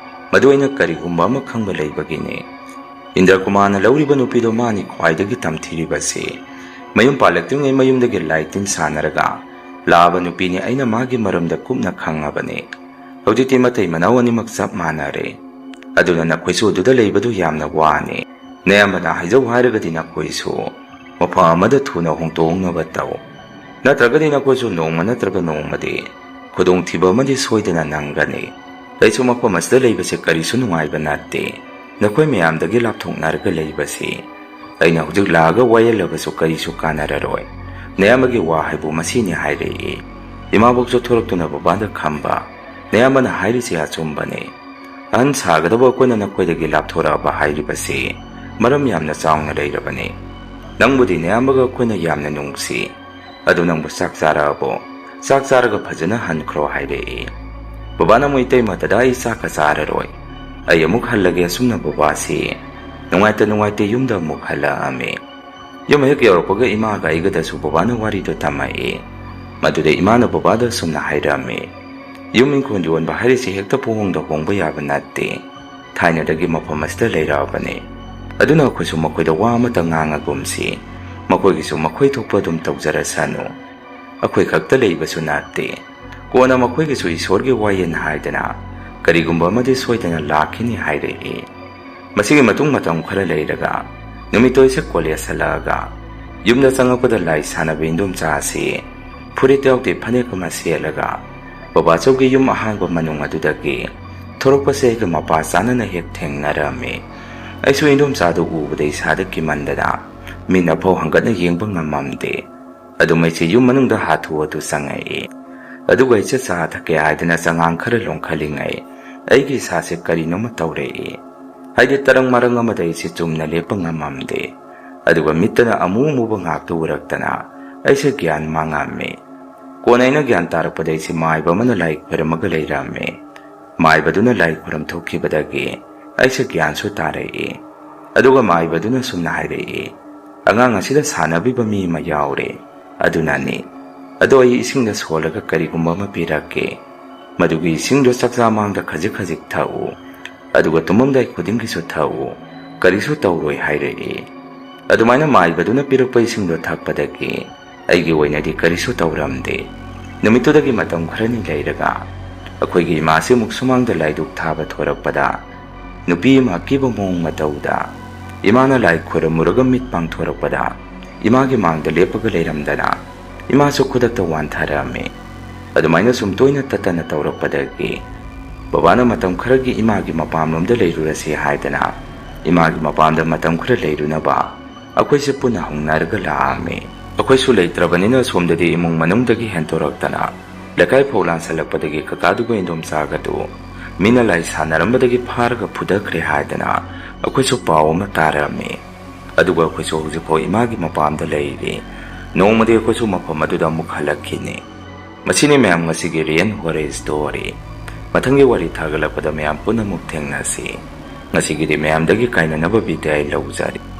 ꯃꯗꯨ ꯑꯩꯅ ꯀꯔꯤꯒꯨꯝꯕ ꯑꯃ ꯈꯪꯕ ꯂꯩꯕꯒꯤꯅꯤ꯫ ꯏꯟꯗ꯭ꯔꯀꯨꯃꯥꯔꯅ ꯂꯧꯔꯤꯕ ꯅꯨꯄꯤꯗꯣ ꯃꯥꯅꯤ ꯈ꯭ꯋꯥꯏꯗꯒꯤ ꯇꯝꯊꯤꯔꯤꯕꯁꯤ꯫ ꯃꯌꯨꯝ ꯄꯥꯜꯂꯛꯇ꯭ꯔꯤꯉꯩ ꯃꯌꯨꯝꯗꯒꯤ ꯂꯥꯏ ꯇꯤꯟ ꯁꯥꯟꯅꯔꯒ ꯂꯥꯛꯑꯕ ꯅꯨꯄꯤꯅꯤ꯫ ꯑꯩꯅ ꯃꯥꯒꯤ ꯃꯔꯝꯗ ꯀꯨꯞꯅ ꯈꯪꯉꯕꯅꯤ꯫ ꯍꯧꯖꯤꯛꯇꯤ ꯃꯇꯩ ꯃꯅꯥꯎ ꯑꯅꯤꯃꯛ ꯆꯞ ꯃꯥꯟꯅꯔꯦ꯫ ꯑꯗꯨꯅ ꯅꯈꯣꯏꯁꯨ ꯑꯗꯨꯗ ꯂꯩꯕꯗꯨ ꯌꯥꯝꯅ ꯋꯥꯅꯤ꯫ ꯅꯌꯥꯝꯕꯅ ꯍꯥꯏꯖꯧ ꯍꯥꯏꯔꯒꯗꯤ ꯅꯈꯣꯏꯁꯨ ꯃꯐꯝ ꯑꯃꯗ ꯊꯨꯅ ꯍꯣꯡꯗꯣꯛꯅꯕ ꯇꯧ꯫ ꯅꯠꯇ꯭ꯔꯒꯗꯤ ꯅꯈꯣꯏꯁꯨ ꯅꯣꯡꯃ ꯅꯠꯇ꯭ꯔꯒ ꯅꯣꯡꯃꯗꯤ ꯈꯨꯗꯣꯡꯊꯤꯕ ꯑꯃꯗꯤ ꯁꯣꯏꯗꯅ ꯅꯪꯒꯅꯤ꯫ ꯑꯩꯁꯨ ꯃꯐꯝ ꯑꯁꯤꯗ ꯂꯩꯕꯁꯦ ꯀꯔꯤꯁꯨ ꯅꯨꯡꯉꯥꯏꯕ ꯅꯠꯇꯦ꯫ ꯅꯈꯣꯏ ꯃꯌꯥꯝꯗꯒꯤ ꯂꯥꯞꯊꯣꯛꯅꯔꯒ ꯂꯩꯕꯁꯤ꯫ ꯑꯩꯅ ꯍꯧꯖꯤꯛ ꯂꯥꯛꯑꯒ ꯋꯥꯌꯦꯜꯂꯕꯁꯨ ꯀꯔꯤꯁꯨ ꯀꯥꯟꯅꯔꯔꯣꯏ꯫ ꯅꯌꯥꯝꯕꯒꯤ ꯋꯥ ꯍꯥꯏꯕꯨ ꯃꯁꯤꯅꯤ ꯍꯥꯏꯔꯛꯏ꯫ ꯏꯃꯥꯕꯣꯛꯁꯨ ꯊꯣꯔꯛꯇꯨꯅ ꯕꯕꯥꯗ ꯈꯝꯕ, "ꯅꯌꯥꯝꯕꯅ ꯍꯥꯏꯔꯤꯁꯤ ꯑꯆꯨꯝꯕꯅꯤ꯫ ꯑꯍꯟ ꯁꯥꯒꯗꯕ ꯑꯩꯈꯣꯏꯅ ꯅꯈꯣꯏꯗꯒꯤ ꯂꯥꯞꯊꯣꯔꯛꯑꯕ ꯍꯥꯏꯔꯤꯕꯁꯤ ꯃꯔꯝ ꯌꯥꯝꯅ ꯆꯥꯎꯅ ꯂꯩꯔꯕꯅꯤ꯫ ꯅꯪꯕꯨꯗꯤ ꯅꯌꯥꯝꯕꯒ ꯑꯩꯈꯣꯏꯅ ꯌꯥꯝꯅ ꯅꯨꯡꯁꯤ꯫ ꯑꯗꯨ ꯅꯪꯕꯨ ꯆꯥꯛ ꯆꯥꯔꯛꯑꯕꯣ? ꯆꯥꯛ ꯆꯥꯔꯒ ꯐꯖꯅ ꯍꯟꯈ꯭ꯔꯣ ꯍꯥꯏꯔꯛꯏ꯫ ꯕꯕꯥꯅ ꯑꯃꯨꯛ, "ꯏꯇꯩꯃ, ꯗꯗꯥ, ꯑꯩ ꯆꯥꯛꯀ ꯆꯥꯔꯔꯣꯏ꯫ ꯑꯩ ꯑꯃꯨꯛ ꯍꯜꯂꯒꯦ," ꯑꯁꯨꯝꯅ ꯕꯕꯥꯁꯤ ꯅꯨꯡꯉꯥꯏꯇ ꯅꯨꯡꯉꯥꯏꯇ ꯌꯨꯝꯗ ꯑꯃꯨꯛ ꯍꯜꯂꯛꯑꯝꯃꯤ꯫ ꯌꯨꯝ ꯍꯦꯛ ꯌꯧꯔꯛꯄꯒ ꯏꯃꯥꯒ ꯑꯩꯒꯗꯁꯨ ꯕꯕꯥꯅ ꯋꯥꯔꯤꯗꯣ ꯇꯝꯃꯛꯏ꯫ ꯃꯗꯨꯗ ꯏꯃꯥꯅ ꯕꯕꯥꯗ ꯑꯁꯨꯝꯅ ꯍꯥꯏꯔꯝꯃꯤ, "ꯌꯨꯝ ꯏꯪꯈꯣꯜ ꯌꯣꯟꯕ ꯍꯥꯏꯔꯤꯁꯤ ꯍꯦꯛꯇ ꯄꯨꯡꯍꯣꯡꯗ ꯍꯣꯡꯕ ꯌꯥꯕ ꯅꯠꯇꯦ꯫ ꯊꯥꯏꯅꯗꯒꯤ ꯃꯐꯝ ꯑꯁꯤꯗ ꯂꯩꯔꯛꯑꯕꯅꯤ꯫ ꯑꯗꯨꯅ ꯑꯩꯈꯣꯏꯁꯨ ꯃꯈꯣꯏꯗ ꯋꯥ ꯑꯃꯇ ꯉꯥꯡꯉꯒꯨꯝꯁꯤ꯫ ꯃꯈꯣꯏꯒꯤꯁꯨ ꯃꯈꯣꯏ ꯊꯣꯛꯄ ꯑꯗꯨꯝ ꯇꯧꯖꯔꯁꯅꯨ꯫ ꯑꯩꯈꯣꯏ ꯈꯛꯇ ꯂꯩꯕꯁꯨ ꯅꯠꯇꯦ꯫ ꯀꯣꯟꯅ ꯃꯈꯣꯏꯒꯤꯁꯨ ꯏꯁꯣꯔꯒꯤ ꯋꯥꯌꯦꯜ ꯍꯥꯏꯗꯅ ꯀꯔꯤꯒꯨꯝꯕ ꯑꯃꯗꯤ ꯁꯣꯏꯗꯅ ꯂꯥꯛꯈꯤꯅꯤ," ꯍꯥꯏꯔꯛꯏ꯫ ꯃꯁꯤꯒꯤ ꯃꯇꯨꯡ ꯃꯇꯝ ꯈꯔ ꯂꯩꯔꯒ ꯅꯨꯃꯤꯠꯇꯣ ꯑꯩꯁꯦ ꯀꯣꯂꯦꯖ ꯍꯜꯂꯛꯑꯒ ꯌꯨꯝꯗ ꯆꯪꯉꯛꯄꯗ ꯂꯥꯏ ꯁꯥꯟꯅꯕ ꯏꯟꯗꯣꯝꯆꯥ ꯑꯁꯤ ꯐꯨꯔꯤꯠ ꯌꯥꯎꯗꯦ ꯐꯅꯦꯛ ꯑꯃ ꯁꯦꯠꯂꯒ ꯕꯕꯥꯆꯧꯒꯤ ꯌꯨꯝ ꯑꯍꯥꯡꯕ ꯃꯅꯨꯡ ꯑꯗꯨꯗꯒꯤ ꯊꯣꯔꯛꯄꯁꯦ ꯑꯩꯒ ꯃꯄꯥ ꯆꯥꯅꯅ ꯍꯦꯛ ꯊꯦꯡꯅꯔꯝꯃꯤ꯫ ꯑꯩꯁꯨ ꯏꯟꯗꯣꯝꯆꯥꯗꯨ ꯎꯕꯗ ꯏꯁꯥꯗ ꯀꯤꯃꯟꯗꯅ ꯃꯤꯠꯅ ꯐꯥꯎ ꯍꯪꯒꯠꯅ ꯌꯦꯡꯕ ꯉꯝꯃꯝꯗꯦ꯫ ꯑꯗꯨꯝ ꯑꯩꯁꯦ ꯌꯨꯝ ꯃꯅꯨꯡꯗ ꯍꯥꯊꯨ ꯍꯥꯊꯨ ꯆꯪꯉꯛꯏ꯫ ꯑꯗꯨꯒ ꯑꯩꯁꯦ ꯆꯥ ꯊꯛꯀꯦ ꯍꯥꯏꯗꯅ ꯆꯉꯥꯡ ꯈꯔ ꯂꯣꯡꯈꯠꯂꯤꯉꯩ ꯑꯩꯒꯤ ꯏꯁꯥꯁꯦ ꯀꯔꯤꯅꯣꯃ ꯇꯧꯔꯛꯏ꯫ ꯍꯥꯏꯗꯤ ꯇꯔꯪ ꯃꯔꯪ ꯑꯃꯗ ꯑꯩꯁꯦ ꯆꯨꯝꯅ ꯂꯦꯞꯄ ꯉꯝꯃꯝꯗꯦ꯫ ꯑꯗꯨꯒ ꯃꯤꯠꯇꯅ ꯑꯃꯨ ꯑꯃꯨꯕ ꯉꯥꯛꯇ ꯎꯔꯛꯇꯅ ꯑꯩꯁꯦ ꯒ꯭ꯌꯥꯟ ꯃꯥꯡꯉꯝꯃꯤ꯫ ꯀꯣꯟꯅ ꯑꯩꯅ ꯒ꯭ꯌꯥꯟ ꯇꯥꯔꯛꯄꯗ ꯑꯩꯁꯦ ꯃꯥꯏꯕ ꯑꯃꯅ ꯂꯥꯏ ꯈꯣꯏꯔꯝꯃꯒ ꯂꯩꯔꯝꯃꯤ꯫ ꯃꯥꯏꯕꯗꯨꯅ ꯂꯥꯏ ꯈꯨꯔꯨꯝ ꯊꯣꯛꯈꯤꯕꯗꯒꯤ ꯑꯩꯁꯦ ꯒ꯭ꯌꯥꯟꯁꯨ ꯇꯥꯔꯛꯏ꯫ ꯑꯗꯨꯒ ꯃꯥꯏꯕꯗꯨꯅ ꯁꯨꯝꯅ ꯍꯥꯏꯔꯛꯏ, "ꯑꯉꯥꯡ ꯑꯁꯤꯗ ꯁꯥꯟꯅꯕꯤꯕ ꯃꯤ ꯑꯃ ꯌꯥꯎꯔꯦ꯫ ꯑꯗꯨꯅꯅꯤ꯫ ꯑꯗꯣ ꯑꯩ ꯏꯁꯤꯡꯗ ꯁꯣꯜꯂꯒ ꯀꯔꯤꯒꯨꯝꯕ ꯑꯃ ꯄꯤꯔꯛꯀꯦ꯫ ꯃꯗꯨꯒꯤ ꯏꯁꯤꯡꯗꯣ ꯆꯥꯛꯆꯥ ꯃꯥꯡꯗ ꯈꯖꯤꯛ ꯈꯖꯤꯛ ꯊꯛꯎ꯫ ꯑꯗꯨꯒ ꯇꯨꯝꯃꯝꯗꯥꯏ ꯈꯨꯗꯤꯡꯒꯤꯁꯨ ꯊꯛꯎ꯫ ꯀꯔꯤꯁꯨ ꯇꯧꯔꯣꯏ," ꯍꯥꯏꯔꯛꯏ꯫ ꯑꯗꯨꯃꯥꯏꯅ ꯃꯥꯏꯕꯗꯨꯅ ꯄꯤꯔꯛꯄ ꯏꯁꯤꯡꯗꯣ ꯊꯛꯄꯗꯒꯤ ꯑꯩꯒꯤ ꯑꯣꯏꯅꯗꯤ ꯀꯔꯤꯁꯨ ꯇꯧꯔꯝꯗꯦ꯫ ꯅꯨꯃꯤꯠꯇꯨꯗꯒꯤ ꯃꯇꯝ ꯈꯔꯅꯤ ꯂꯩꯔꯒ ꯑꯩꯈꯣꯏꯒꯤ ꯏꯃꯥꯁꯤ ꯑꯃꯨꯛ ꯁꯨꯃꯥꯡꯗ ꯂꯥꯏꯗꯨꯛ ꯊꯥꯕ ꯊꯣꯔꯛꯄꯗ ꯅꯨꯄꯤ ꯑꯃ ꯑꯀꯤꯕ ꯃꯑꯣꯡ ꯃꯇꯧꯗ ꯏꯃꯥꯅ ꯂꯥꯏ ꯈꯣꯏꯔꯝꯃꯨꯔꯒ ꯃꯤꯠ ꯄꯥꯡꯊꯣꯔꯛꯄꯗ ꯏꯃꯥꯒꯤ ꯃꯥꯡꯗ ꯂꯦꯞꯄꯒ ꯂꯩꯔꯝꯗꯅ ꯏꯃꯥꯁꯨ ꯈꯨꯗꯛꯇ ꯋꯥꯟꯊꯔꯝꯃꯤ꯫ ꯑꯗꯨꯃꯥꯏꯅ ꯁꯨꯝ ꯇꯣꯏꯅ ꯇꯠꯇꯅ ꯇꯧꯔꯛꯄꯗꯒꯤ ꯕꯕꯥꯅ ꯃꯇꯝ ꯈꯔꯒꯤ ꯏꯃꯥꯒꯤ ꯃꯄꯥꯝꯂꯣꯝꯗ ꯂꯩꯔꯨꯔꯁꯤ ꯍꯥꯏꯗꯅ ꯏꯃꯥꯒꯤ ꯃꯄꯥꯝꯗ ꯃꯇꯝ ꯈꯔ ꯂꯩꯔꯨꯅꯕ ꯑꯩꯈꯣꯏꯁꯦ ꯄꯨꯟꯅ ꯍꯧꯅꯔꯒ ꯂꯥꯛꯑꯝꯃꯤ꯫ ꯑꯩꯈꯣꯏꯁꯨ ꯂꯩꯇ꯭ꯔꯕꯅꯤꯅ ꯁꯣꯝꯗꯗꯤ ꯏꯃꯨꯡ ꯃꯅꯨꯡꯗꯒꯤ ꯍꯦꯟꯗꯣꯔꯛꯇꯅ ꯂꯩꯀꯥꯏ ꯐꯥꯎ ꯂꯥꯟꯁꯜꯂꯛꯄꯗꯒꯤ ꯀꯀꯥꯗꯨꯒ ꯏꯟꯗꯣꯝꯆꯥꯒꯗꯨ ꯃꯤꯅ ꯂꯥꯏ ꯁꯥꯟꯅꯔꯝꯕꯗꯒꯤ ꯐꯥꯔꯒ ꯐꯨꯊꯈ꯭ꯔꯦ ꯍꯥꯏꯗꯅ ꯑꯩꯈꯣꯏꯁꯨ ꯄꯥꯎ ꯑꯃ ꯇꯥꯔꯝꯃꯤ꯫ ꯑꯗꯨꯒ ꯑꯩꯈꯣꯏꯁꯨ ꯍꯧꯖꯤꯛꯐꯥꯎ ꯏꯃꯥꯒꯤ ꯃꯄꯥꯝꯗ ꯂꯩꯔꯤ꯫ ꯅꯣꯡꯃꯗꯤ ꯑꯩꯈꯣꯏꯁꯨ ꯃꯐꯝ ꯑꯗꯨꯗ ꯑꯃꯨꯛ ꯍꯜꯂꯛꯈꯤꯅꯤ꯫ ꯃꯁꯤꯅꯤ ꯃꯌꯥꯝ ꯉꯁꯤꯒꯤ Real Horror Story꯫ ꯃꯊꯪꯒꯤ ꯋꯥꯔꯤ ꯊꯥꯒꯠꯂꯛꯄꯗ ꯃꯌꯥꯝ ꯄꯨꯟꯅ ꯑꯃꯨꯛ ꯊꯦꯡꯅꯁꯤ꯫ ꯉꯁꯤꯒꯤꯗꯤ ꯃꯌꯥꯝꯗꯒꯤ ꯀꯥꯏꯅꯅꯕ ꯕꯤꯗꯥꯏ ꯂꯧꯖꯔꯤ꯫